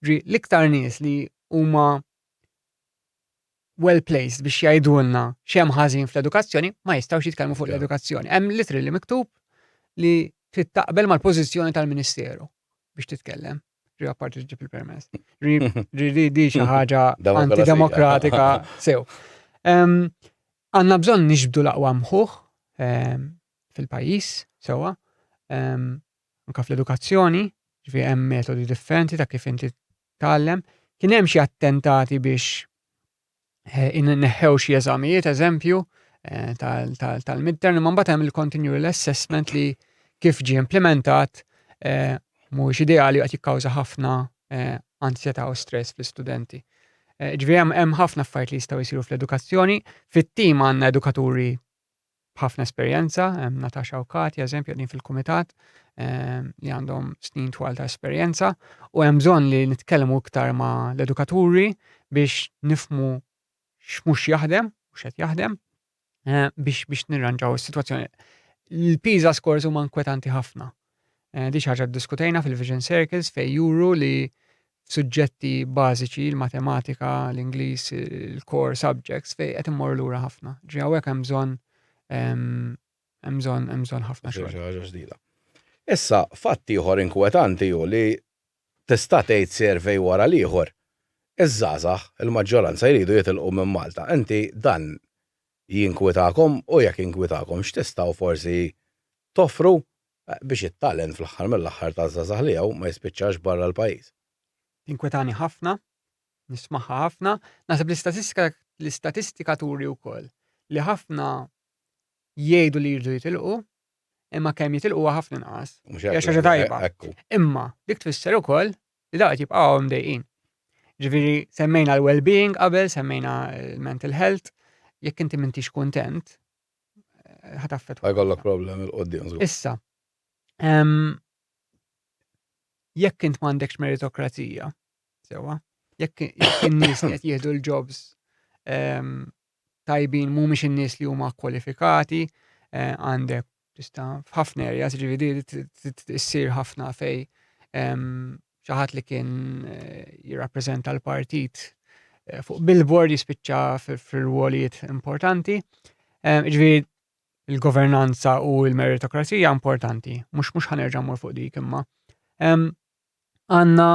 Ġi, l-iktar nies li huma well placed biex jgħidulna x'hemm ħażin fl-edukazzjoni ma jistgħux jitkellmu fuq l-edukazzjoni. Hemm literally miktub li trid taqbel mal-pożizzjoni tal-Ministeru biex titkellem. Ġi apparti ġib il-permess. Ġi di xi ħaġa antidemokratika sew. Għandna bżonn niġbdu l-aqwa mħuħ fil-pajjiż sewwa. Anka fl-edukazzjoni, ġifieri hemm metodi differenti ta' kif inti tgħallem. Kien hemm xi attentati biex eh, inneħħew xi eżamijiet, eżempju, eh, tal-midterm, imma mbagħad hemm il-continual assessment li kif ġie implementat eh, mhuwiex ideali qed jikkawża ħafna ansjetà u stress fl-istudenti. Ġifieri hemm ħafna affarijiet li jistgħu jsiru fl-edukazzjoni. Fit-tim għandna edukaturi b'ħafna esperjenza, hemm Natasha u Katja eżempju qegħdin fil-kumitat ehm, li għandhom snin twal ta' esperjenza u hemm bżonn li nitkellmu iktar ma' l-edukaturi biex nifmu x'mhux jaħdem u x'qed jaħdem eh, biex biex nirranġaw is-sitwazzjoni. Il-PISA scores huma inkwetanti ħafna. Eh, di xi ħaġa ddiskutejna fil-Vision Circles fejn juru li suġġetti bażiċi, il-matematika, l-Ingliż, il-core subjects fejn qed immorru lura ħafna. Ġi hawnhekk hemm bżonn ehm, hemm bżonn hemm bżonn ħafna xogħol. Ħaġa ġdida. Issa, fatt ieħor inkwetanti hu li tista' tgħid survey wara l-ieħor, iż-żgħażagħ, il-maġġoranza jridu jitilqu minn Malta. Inti dan jinkwitakom u jekk jinkwitakom x'tistgħu forsi toffru biex it-talent fl-aħħar mill-aħħar taż-żgħażagħ li hawn ma jispiċċax barra l-pajjiż? Tinkwetani ħafna, nismagħha ħafna. Naħseb l-istatistika l-istatistika turi wkoll li ħafna jgħidu li jridu jitilqu, imma kemm jitilqu huwa ħafna inqas. Hija xi ħaġa tajba. Imma dik tfisser ukoll li dawn qed jibqgħu mdejqin. Ġifieri semmejna l-well-being qabel, semmejna l-mental health, jekk inti m'intix kuntent, eh, ħa taffettwa. Ħajkollok problem il-qoddim. Issa, jekk int m'għandekx meritokrazija, sewa, jekk in-nies li qed jieħdu l-jobs tajbin mhumiex in-nies li huma kwalifikati, eh, għandek tista' f'ħafna areas, ġifieri issir ħafna fej xi ħadd li kien eh, jirrappreżenta l-partit eh, fuq billboard jispiċċa fil-rwolijiet importanti. Ġifieri il-governanza u l-meritokrazija importanti, mhux mhux ħanerġa' mmur fuq dik imma. Għandna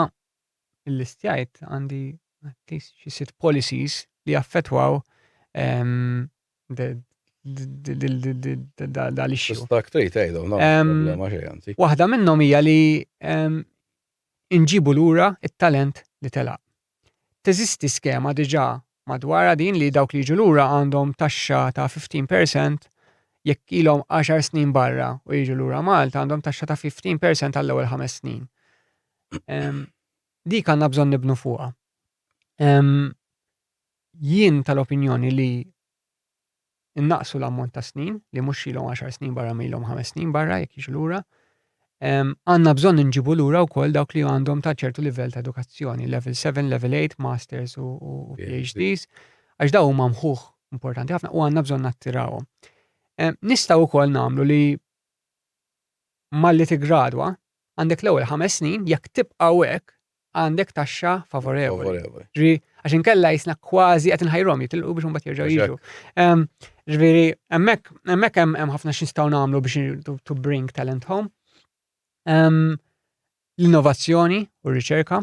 il-listjajt għandi at least xi sitt policies li jaffettwaw dal-issue. Tista' trid tgħidhom, no, problema xejn anzi. Waħda minnhom hija li inġibu lura it-talent li telaq. Teżisti skema diġà madwarha din li dawk li jiġu lura għandhom taxxa ta' 15% jekk ilhom 10 snin barra u jiġu lura Malta għandhom taxxa ta' 15% għall-ewwel ħames snin. Dik għandna bżonn nibnu fuqha. Jien tal-opinjoni li innaqsu l-ammont ta' snin, li mhux ilhom 10 snin barra milhom 5 snin barra jekk jiġu lura. Għandna bżonn inġibu lura wkoll dawk li għandhom ta' ċertu livell ta' edukazzjoni, level 7, level 8, masters u PhDs, għax daw huma mħuħ importanti ħafna u għandna bżonn nattirawhom. Nistgħu wkoll nagħmlu li malli tiggradwa għandek l-ewwel ħames snin jekk tibqa' hekk għandek taxxa favorevoli. Ġifieri għax inkella jisna kważi qed inħajrhom jitilqu biex imbagħad jerġgħu jiġu. Ġifieri hemmhekk hemmhekk hemm ħafna x'nistgħu nagħmlu biex to bring talent home. L-innovazzjoni u r-riċerka.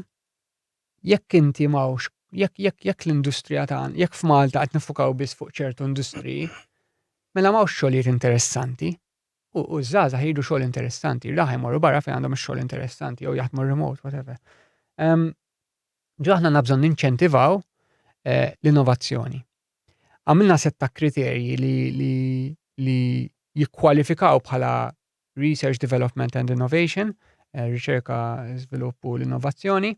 Jekk inti m'hawnx jekk jekk jekk l-industrija tagħna, jekk f'Malta qed nifukaw biss fuq ċertu industriji, mela m'hawnx xogħlijiet interessanti. U ż-żgħażagħ jridu xogħol interessanti, raħ jmorru barra fejn għandhom ix-xogħol interessanti jew jaħdmu remote, whatever. Ġo aħna għandna bżonn ninċentivaw eh, l-innovazzjoni. Għamilna setta kriterji li, li, li jikkwalifikaw bħala Research, Development and Innovation, eh, riċerka, żvilupp u l-innovazzjoni,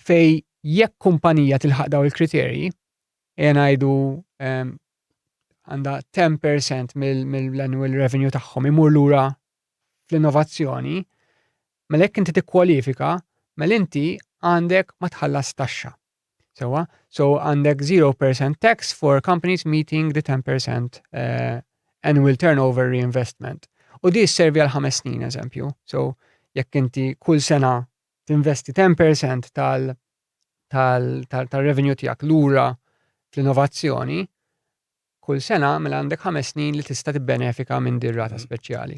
fej jekk kumpanija tilħaq daw il-kriterji, ejja ngħidu għandha 10% mill-annual revenue tagħhom imur lura fl-innovazzjoni, mela jekk inti tikkwalifika, mela inti għandek ma tħallas taxxa. Sewa, so għandek 0% tax for companies meeting the 10% eh, annual turnover reinvestment. U di sservi għal ħames snin, eżempju. So, jekk inti kull sena tinvesti 10% tal- tal-revenue tiegħek lura fl-innovazzjoni, kull sena mela għandek ħames snin li tista' tibbenefika minn din rata mm. speċjali.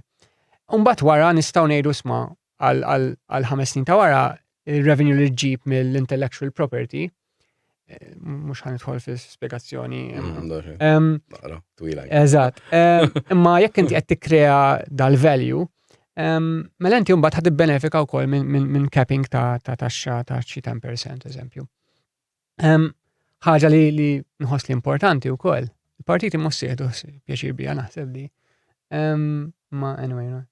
Umbagħad wara nistgħu ngħidu sma għal ħames snin ta' wara il-revenue li ġġib mill-intellectual property, eh, mux ħanidħol fi spiegazzjoni. Mm, eżatt. Imma jekk inti qed tikkrea dal-value, Mela inti mbagħad ħad benefika wkoll minn capping ta' taxxa ta' xi 10% eżempju. Ħaġa li li nħoss li importanti wkoll. Il-partiti mhux sieħdu pjaċir bija naħseb di. Ma anyway, no.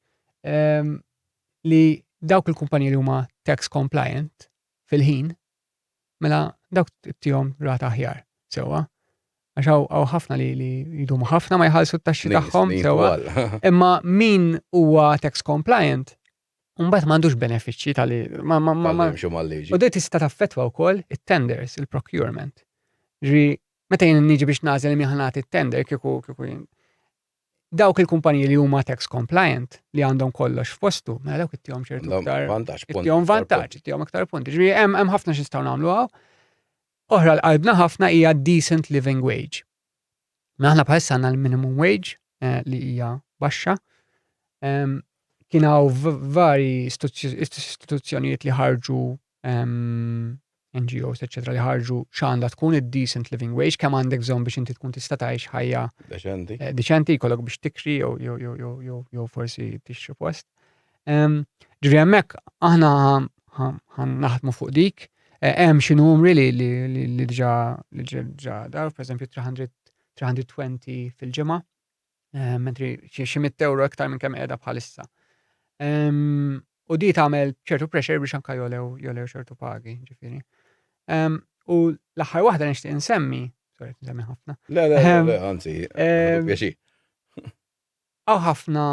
Li dawk il-kumpaniji li huma tax compliant fil-ħin mela dawk tihom rata aħjar, sewwa. Għax hawn ħafna li li jdumu ħafna ma jħallsu t-taxxi tagħhom, sewwa. Imma min huwa tax compliant, mbagħad m'għandux benefiċċji tal ma ma ma ma. U di tista' taffettwa wkoll it-tenders, il-procurement. Ġifieri meta jien niġi biex nagħżel min ħa nagħti t-tender kieku kieku jien dawk il-kumpaniji li huma tax compliant li għandhom kollox f'postu, mela dawk ittihom ċertu iktar vantaġġ. Ittihom vantaġġ, ittihom iktar punti. Ġifieri hemm ħafna x'nistgħu nagħmlu hawn. Oħra l-qalbna ħafna hija decent living wage. Mela aħna bħalissa għandna l-minimum wage eh, li hija baxxa. Kien hawn vari istituzzjonijiet li ħarġu NGOs, eccetera, li ħarġu x'għandha tkun id-decent living wage, kemm għandek bżonn biex inti tkun tista' tgħix ħajja deċenti. Eh, deċenti jkollok biex tikri jew jew jew jew jew jew forsi tixtri post. Ġifieri hemmhekk aħna ħan naħdmu fuq dik. Eh, hemm xi numri li li li diġà li diġà dar, pereżempju 320 fil-ġimgħa. Eh, mentri xi mitt euro iktar minn kemm qiegħda bħalissa. U di tagħmel ċertu pressure biex anka jolew jolew ċertu pagi, ġifieri. U l-aħħar waħda nixtieq insemmi, sorry nsemmi ħafna. Le, le, le, anzi, pjaċir. Hawn ħafna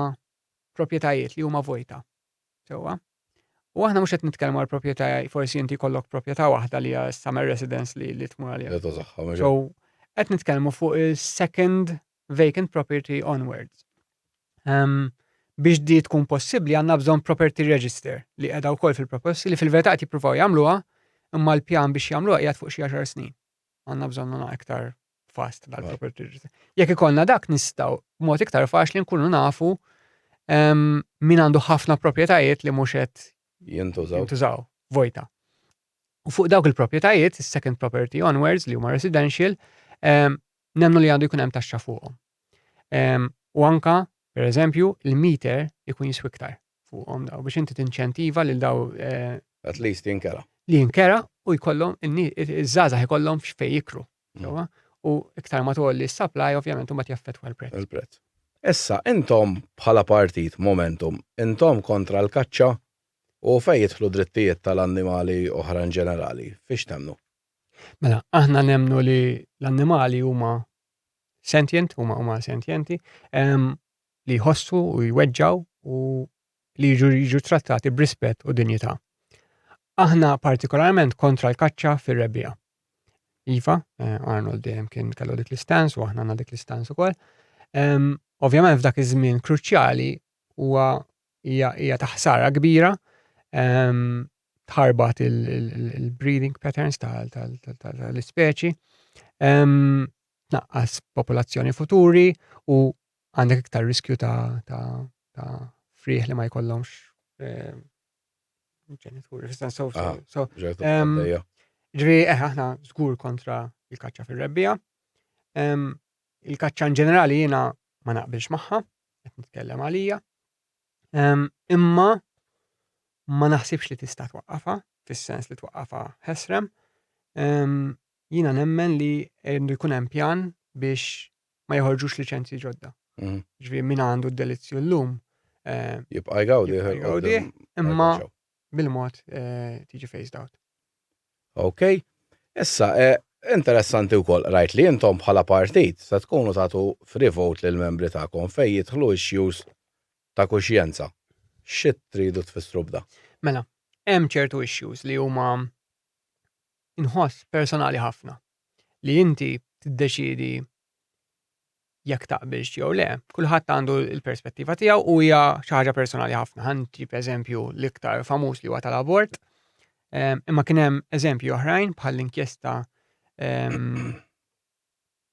proprjetajiet li huma vojta. Sewwa. U aħna mhux qed nitkellmu għal proprjetà, forsi inti jkollok proprjetà waħda li hija summer residence li li tmur għaliha. Li tużaha, mhux. So, qed nitkellmu fuq il-second vacant property onwards. Um, biex di tkun possibbli għandna bżonn property register li qiegħda wkoll fil-proposti li fil-verità qed jippruvaw jagħmluha imma l-pjan biex jagħmluha qiegħed fuq xi għaxar snin. Għandna bżonn iktar fast dal-property register. Jekk ikollna dak nistgħu b'mod iktar faċli nkunu nafu ehm, min għandu ħafna proprjetajiet li mhux qed jintużaw. Jintużaw vojta. U fuq dawk il-proprjetajiet, is-second property onwards li huma residential, ehm, nemnu li għandu jkun hemm taxxa fuqhom. Ehm, u anka, per eżempju, il-meter ikun jiswi iktar fuqhom daw biex inti tinċentiva lil daw. Eh, At least jinkera. Li jinkera u jkollhom iż-żgħażagħ ikollhom fejn jikru. Mm. U iktar ma tgħolli s-supply ovvjament imbagħad jaffettwa l-prezz. Il-prezz. Issa, intom bħala partit Momentum, intom kontra l-kaċċa u fejn jidħlu drittijiet tal-annimali oħra in ġenerali, fiex temmnu? Mela, aħna nemmnu li l-annimali huma sentient, huma huma sentienti, li jħossu u jweġġaw u li jiġu jiġu trattati b'rispett u dinjità. Aħna partikolarment kontra l-kaċċa fir-rebbiegħa. Iva, eh, Arnold dejjem kien kellu dik l-istans u aħna għandna dik l-istans ukoll. Ovvjament f'dak iż-żmien kruċjali huwa hija ta' ħsara kbira tħarbat il-breeding patterns tal-ispeċi, tnaqqas popolazzjoni futuri u għandek iktar riskju ta' ta' ta' frieħ li ma jkollhomx eh, ġenituri. So, so, ah, so, ġifieri, eh, aħna żgur kontra il-kaċċa fir-rebbija. Il-kaċċa in ġenerali jiena ma naqbilx magħha, qed nitkellem għalija. Imma ma naħsibx li tista' twaqqafha, fis-sens li twaqqafha ħesrem. Jiena nemmen li għandu jkun hemm pjan biex ma joħorġux liċenzji ġodda. Mhm. Ġifieri min għandu d-delizzju llum. Eh, jibqa' jgawdi. Jgawdi, imma bil-mod eh, tiġi phased out. Ok. Issa, eh, interessanti wkoll rajt li intom bħala partit se tkunu tagħtu free vote lill-membri tagħkom fejn jidħlu issues ta' kuxjenza. Xi tridu tfissru b'da? Mela, hemm ċertu issues li huma inħoss personali ħafna li inti tiddeċiedi jekk taqbilx jew le. Kulħadd għandu l-perspettiva tiegħu u hija xi ħaġa personali ħafna. Ħa nġib eżempju l-iktar famuż li huwa tal-abort. Ehm, imma kien hemm eżempji oħrajn bħal l-inkjesta ehm,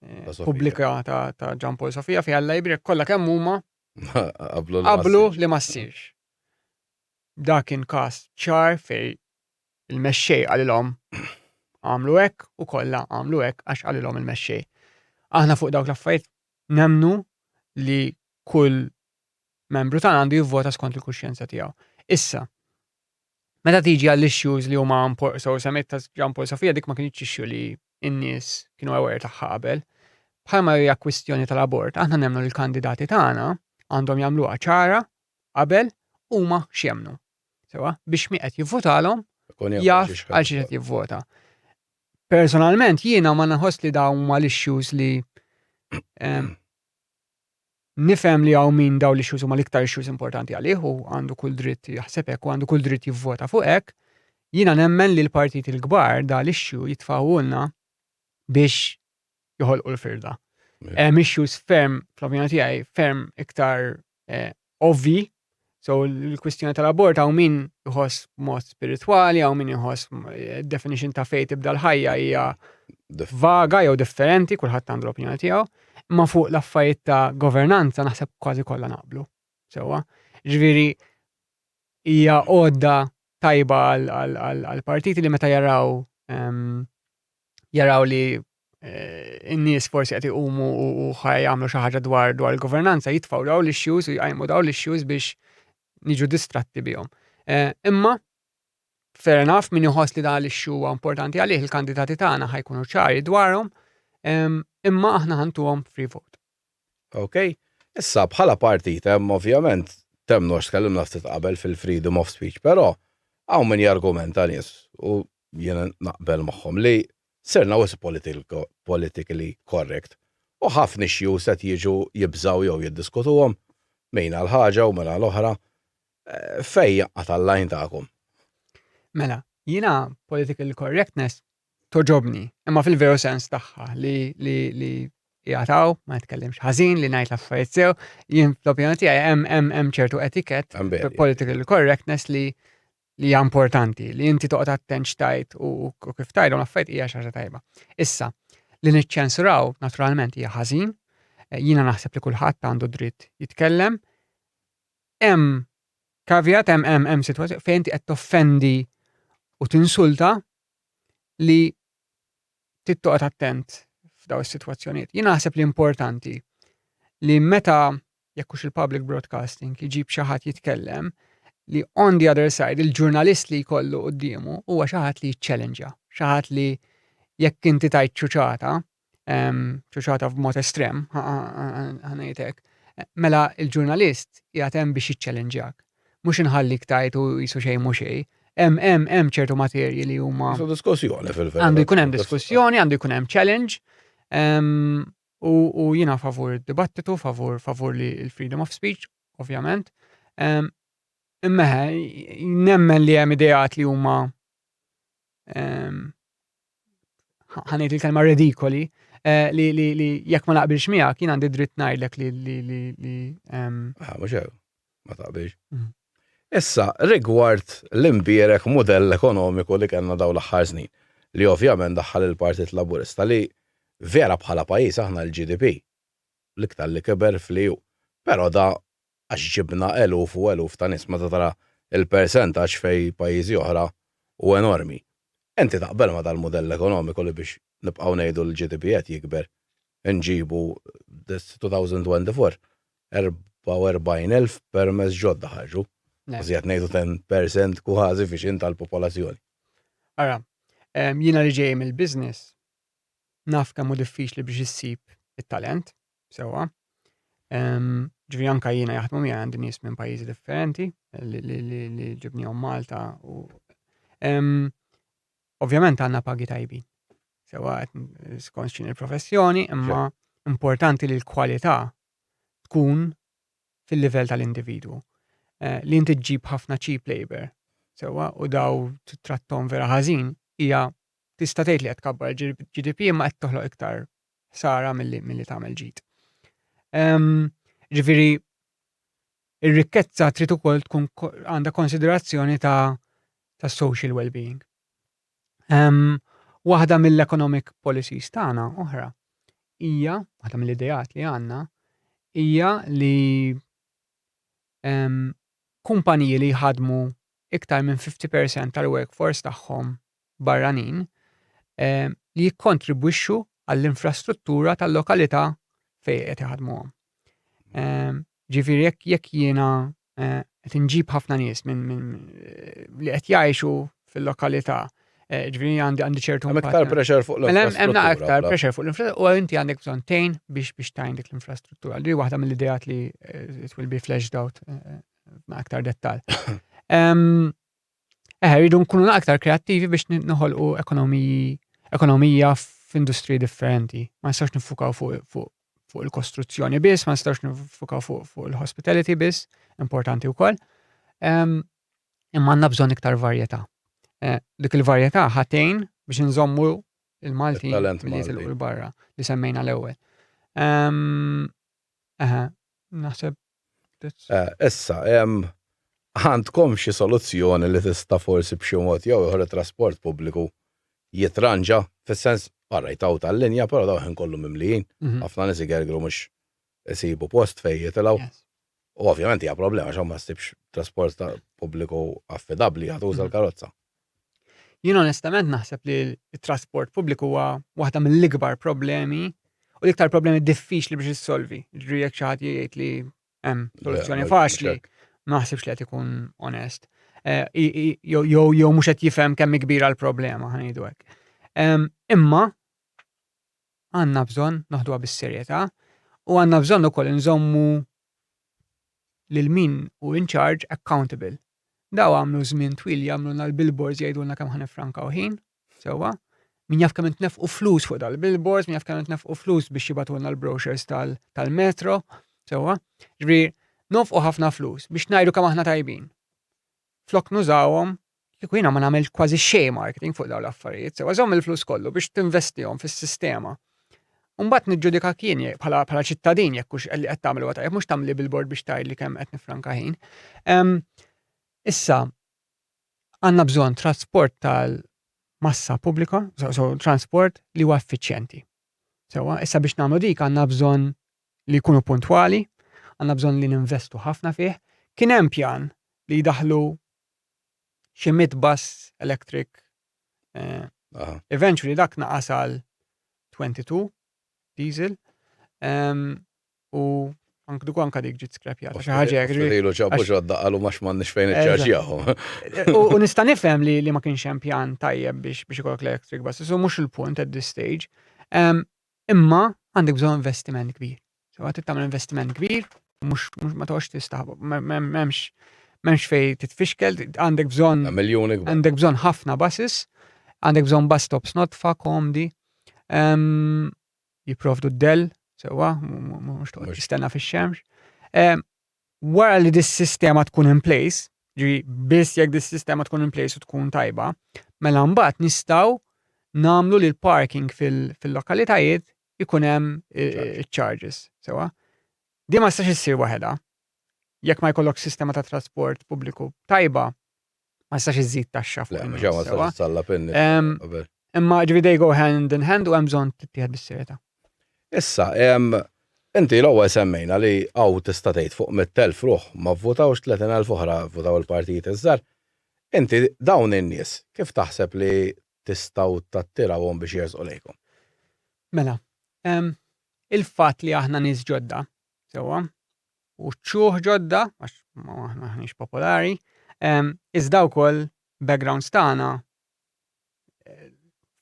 eh, pubblika ta' Gian Paul Sofia fi Alla jbirek kollha kemm huma qablu li ma ssirx. Dak kien każ ċar fej il-mexxej qalilhom għamlu hekk u kollha għamlu hekk għax qalilhom il-mexxej. Aħna fuq dawk l-affarijiet nemmnu li kull membru tagħna għandu jivvota skont il-kuxjenza tiegħu. Issa, meta tiġi għall issues li huma so semmejt ta' Jean Paul Sofia dik ma kienx issue li n-nies kienu aware tagħha qabel. Bħalma hija kwistjoni tal-abort, aħna nemmnu li l-kandidati tagħna għandhom jagħmluha ċara qabel huma x'jemmnu. Sewa, biex mi qed jivvotalhom jaf għal xi qed jivvota. Personalment jiena ma naħoss li dawn huma l-issues li nifhem li hawn min dawn l-issues huma l-iktar issues importanti għalih u għandu kull dritt jaħseb hekk u għandu kull dritt jivvota fuq hekk. Jiena nemmen li l-partiti l-kbar da l-issue jitfgħuhulna. biex joħolqu l-firda. Hemm issues ferm, fl-opinjoni tiegħi, ferm iktar eh, ovvi. So l-kwistjoni tal-abort hawn min iħoss mod spiritwali, hawn min iħoss eh, definition ta' fejn tibda l-ħajja hija vaga jew differenti, kulħadd għandu l-opinjoni tiegħu. Imma fuq l-affarijiet ta' governanza naħseb kważi kollha naqblu. Sewwa. Ġifieri hija għodda tajba għal-partiti li meta jaraw ehm, jaraw li eh, n-nies forsi qed iqumu u ħaj jagħmlu xi ħaġa dwar dwar il-governanza jitfgħu daw l-issues u jqajmu daw l-issues biex niġu distratti bihom. Eh, imma fair enough min iħoss li dan l-issue huwa importanti għalih il-kandidati tagħna ħajkunu ċari dwarhom, ehm, imma aħna ħantuhom free vote. Ok, issa bħala partit hemm ovvjament temmnu għax tkellimna ftit qabel fil-freedom of speech, però hawn min jargumenta nies u jiena naqbel magħhom li sirna wisq politically correct u ħafna issues qed jiġu jibżgħu jew jiddiskutuhom min għal ħaġa u min għal oħra. Fejn jaqqa' l-line tagħkom? Mela, jiena political correctness toġobni, imma fil-veru sens tagħha li li li jgħataw, ma nitkellimx ħażin li ngħid l-affarijiet sew, jien fl-opinjoni tiegħi hemm hemm hemm ċertu etikett political correctness li li hija importanti, li inti toqgħod attent x'tajt u kif tgħidhom l-affarijiet hija xi ħaġa tajba. Issa, li niċċensuraw naturalment hija ħażin, eh, jiena naħseb li kulħadd għandu dritt jitkellem. Hemm caveat, hemm hemm hemm sitwazzjoni fejn inti qed toffendi u tinsulta li trid toqgħod attent f'daw is-sitwazzjonijiet. Jien naħseb li importanti li meta jekk hux il-public broadcasting iġib xi ħadd jitkellem li on the other side il-ġurnalist li jkollu quddiemu huwa xi ħadd li jiċċellenġja, xi ħadd li jekk inti tajt ċuċata, ċuċata b'mod estrem, ħanejtek, mela il-ġurnalist qiegħed hemm biex jiċċellenġjak. Mhux inħallik tajt u jisu xejn mhu xejn. Hemm hemm hemm ċertu materji li huma. Diskussjoni fil-verità. Għandu jkun hemm diskussjoni, għandu jkun hemm challenge. U jiena favur id-dibattitu, favur favur li l-freedom of speech, ovvjament. Imma nemmen li hemm ideat li huma ħanejt il-kelma redikoli, eh, li li li jekk ma naqbilx miegħek jien għandi dritt ngħidlek li li li li ah, mhux hekk, ma taqbilx. Mm. Issa, rigward l-imbierek mudell ekonomiku li kellna daw l-aħħar snin, li ovvjament daħħal il-Partit Laburista li vera bħala pajjiż aħna l-GDP l-iktar li kiber fl-EU. Però da għax ġibna eluf u eluf ta' nies meta tara l-persentaġġ fejn pajjiżi oħra hu enormi. Inti taqbel ma' dal-mudell ekonomiku li biex nibqgħu ngħidu li l-GDP qed jikber inġibu this 2024 44,000 permess ġodda ħarġu. Kważi qed ngħidu 10% kważi viċin tal-popolazzjoni. Ara, jiena li ġej mill-business naf kemm hu diffiċli biex issib it-talent, sewwa. Ġifieri anka jiena jaħdmu miegħi għandi nies minn pajjiżi differenti li ġibnihom Malta u ovvjament għandna pagi tajbin. Sewwa skont x'inhi l-professjoni, imma importanti li l-kwalità tkun fil-livell tal-individwu. Eh, li inti ġġib ħafna cheap labor, sewwa, u daw trattom vera ħażin hija tista' tgħid li qed tkabbar GDP imma qed toħloq iktar ħsara milli milli tagħmel ġid. Ġifieri ir-rikkezza trid ukoll tkun għandha konsiderazzjoni ta' ta' social well-being. Waħda mill-economic policies tagħna oħra hija, waħda mill-ideat li għandna, hija li kumpaniji li jħadmu iktar minn 50% tal-workforce tagħhom barranin eh, li jikkontribwixxu għall-infrastruttura tal-lokalità fejn qed iħadmuhom. Eh, ġifieri jekk jekk jiena eh, qed inġib ħafna nies minn min, li qed jgħixu fil-lokalità, ġifieri għandi għandi ċertu. Hemm iktar pressure fuq mela l-infrastruttura. Hemm iktar pressure fuq l-infrastruttura u inti għandek bżonn tgħin biex biex tgħin dik l-infrastruttura. Li waħda mill-ideat li it will be fleshed out ma' aktar dettal. Eh, rridu nkunu aktar kreattivi biex noħolqu ekonomiji ekonomija f'industriji differenti. Ma nistgħux nifukaw fuq fuq fuq il-kostruzzjoni biss, ma nistgħux nifukaw fuq fuq il-hospitality biss, importanti wkoll. Imma għandna bżonn iktar varjetà. Eh, dik il-varjetà ħatejn biex nżommu il-Maltin li jitilqu l-barra li semmejna l-ewwel. Eħe, naħseb. Eh, issa, għandkom xi soluzzjoni li tista' forsi b'xi mod jew ieħor it-trasport pubbliku jitranġa fis-sens għarrajt hawn tal-linja, però dawn ħin kollu mimlijin. Mhm. Ħafna nies igergru mhux isibu post fejn jitilgħu. U ovvjament hija problema għax ma ssibx trasport pubbliku affidabbli ħa tuża mhm. l-karozza. Jien onestament naħseb li t-trasport pubbliku huwa waħda mill-ikbar problemi u l-iktar problemi diffiċli biex issolvi. Ġifieri jekk xi ħadd jgħid li hemm soluzzjoni faċli, ma naħsibx li qed ikun onest. Eh, jew jew mhux qed jifhem kemm kbira l-problema ħanejdu hekk. Imma għandna bżonn noħduha bis-serjetà u għandna bżonn ukoll inżommu lil min hu in charge accountable. Daw għamlu żmien twil jagħmlulna l-billboards jgħidulna kemm ħa nifrankaw ħin, sewwa. Min jaf kemm intnefqu flus fuq dal-billboards, min jaf kemm intnefqu flus biex jibgħatulna l-brochures tal-metro, sewwa. Ġifieri nonfqu ħafna flus biex ngħidu kemm aħna tajbin. Flok nużawhom Kieku jiena ma nagħmel kważi xejn marketing fuq dawn l-affarijiet, sewa żomm il-flus kollu biex tinvestihom fis-sistema. Mbagħad niġġudika kien bħala bħala ċittadin jekk hux li qed tagħmel huwa tajjeb mhux tagħmli billboard biex tgħidli kemm qed nifranka ħin. Issa għandna bżonn trasport tal-massa pubblika, so, so transport li huwa effiċjenti. Sewa, issa biex nagħmlu dik għandna bżonn li jkunu puntwali, għandna bżonn li ninvestu ħafna fih. Kien hemm pjan li jdaħlu xi mit bus electric. Eh, eventually dak naqas għal 22 diesel. U anke dik anke dik ġiet skrapjata. Xi ħaġa hekk. Ilu ġabu ġodda qalu max m'għandniex fejn iċċarġjahom. U nista' nifhem li li ma kienx hemm pjan tajjeb biex biex ikollok l-electric buses, u mhux il-punt at this stage. Imma għandek bżonn investiment kbir. So għad tagħmel investiment kbir, mhux ma toqgħodx tistaħba, m'hemmx m'hemmx fej titfixkel, għandek bżonn miljuni għandek bżonn ħafna buses, għandek bżonn bus stops nodfa, komdi, jipprovdu d-del, sewwa, mhux toqgħod tistenna fix-xemx. Wara li dis-sistema tkun in place, ġi biss jekk dis-sistema tkun in place u tkun tajba, mela mbagħad nistgħu nagħmlu li l-parking fil-lokalitajiet ikun hemm charges Sewa. Di ma tistax issir waħedha. Jekk ma jkollok sistema ta' trasport pubbliku tajba, ma tistax iżid taxxa fuq. Le, ma tistax tallab Imma ġifi they go hand in hand u hemm bżonn tittieħed bis-serjetà. Issa, inti l-ewwel semmejna li hawn tista' tgħid fuq 100,000 ruħ ma vvutawx 30,000 oħra vvutaw il-partijiet iż-żgħar. Inti dawn in-nies kif taħseb li tistgħu tattirawhom biex jersqu lejkom? Mela, il-fatt li aħna nies ġodda, sewwa, u ċuħ ġodda, għax ma aħna aħniex popolari, iżda wkoll backgrounds tagħna eh,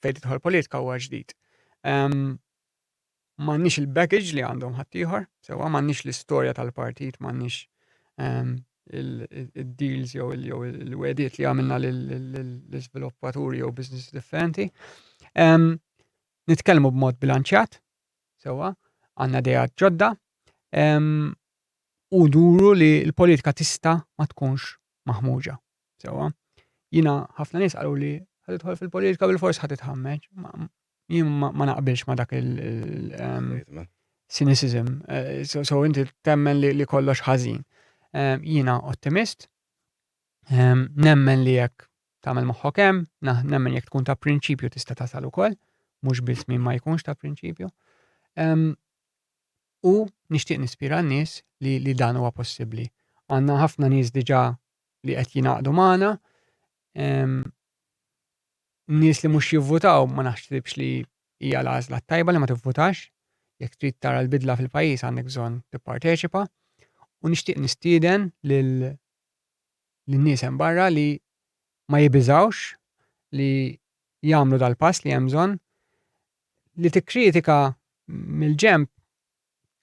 fejn tidħol politika huwa ġdid. M'għandniex il-baggage li għandhom ħaddieħor, sewwa m'għandniex l-istorja tal-partit, m'għandniex il-deals jew il-wediet li għamilna l-iżviluppaturi jew business differenti. Nitkellmu b'mod bilanċjat, sewwa, għandna idejat ġodda, u nuru li l-politika tista' ma tkunx maħmuġa. Sewwa. Jiena ħafna nies qalu li ħa tidħol fil-politika bil-fors ħa titħammeġ. Jien ma naqbilx ma dak il cynicism. Eh, so inti temmen li kollox ħażin. Eh, jiena ottimist, eh, nemmen li jekk tagħmel moħħok hemm, nemmen jekk tkun ta' prinċipju tista' tasal ukoll, mhux biss min ma jkunx ta' prinċipju. U nixtieq nispira n-nies li, li dan huwa possibbli. Għandna ħafna nies diġà li qed jingħaqdu magħna. Nies li mhux jivvutaw ma naħsibx li hija l-għażla tajba li ma tivvutax. Jekk trid tara l-bidla fil-pajjiż għandek bżonn tipparteċipa. U nixtieq nistieden lil lin-nies hemm barra li ma jibiżgħux li jagħmlu dal-pass li hemm bżonn li tikkritika mill-ġenb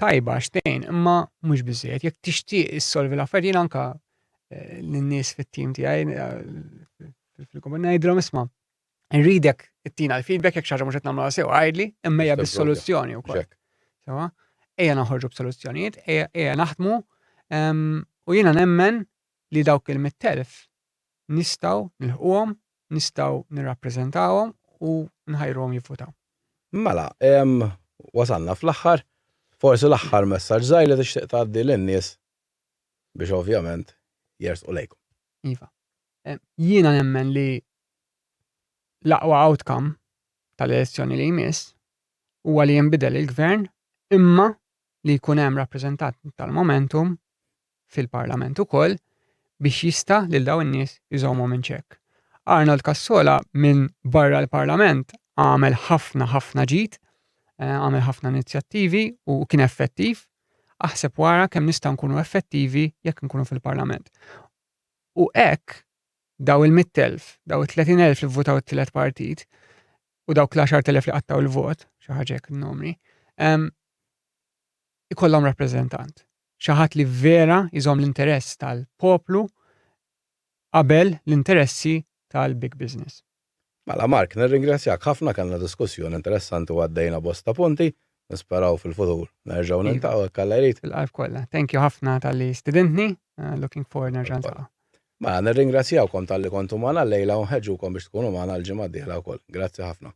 tajba xtejn, imma mhux biżejjed. Jekk tixtieq issolvi l-affarijiet jien anka eh, lin-nies fit-tim tiegħi eh, fil-komun ngħidilhom isma' nridek ittina l-feedback jekk xi ħaġa mhux qed nagħmluha sew għidli, imma hija bis-soluzzjoni wkoll. Sewa, ejja noħorġu b'soluzzjonijiet, ejja naħdmu u jiena nemmen li dawk il-mittelf nistgħu nilħquhom, nistgħu nirrappreżentawhom u nħajruhom jivvutaw. Mela, wasalna fl-aħħar, forsi l-aħħar messaġġ żgħir li tixtieq tgħaddi lin-nies biex ovvjament jersqu lejkom. Iva. Jiena nemmen li l-aqwa outcome tal-elezzjoni li jmiss huwa li jinbidel il-gvern imma li jkun hemm rappreżentant tal-Momentum fil-Parlament ukoll biex jista' lil dawn in-nies iżommhom in check. Arnold Cassola minn barra l-Parlament għamel ħafna ħafna ġid, eh, għamel ħafna inizjattivi u kien effettiv. Aħseb wara kemm nistgħu nkunu effettivi jekk nkunu fil-Parlament. U hekk daw il-100,000, daw il-30,000 li votaw it-tielet partit u dawk l-10,000 li qattaw il-vot, xi ħaġa hekk numri, ikollhom rappreżentant. Xi ħadd li vera jżomm l-interess tal-poplu qabel l-interessi tal-big business. Mela Mark, nirringrazzjak ħafna kellna diskussjoni interessanti u għaddejna bosta punti. Nisperaw fil-futur nerġgħu niltaqgħu hekk Alla jrid. Bil-qalb kollha. Thank you ħafna talli stidintni. Uh, looking forward nerġa' niltaqgħu. Mela nirringrazzjawkom talli kontu magħna llejla u nħeġġukom biex tkunu magħna l-ġimgħa d-dieħla wkoll. Grazzi ħafna.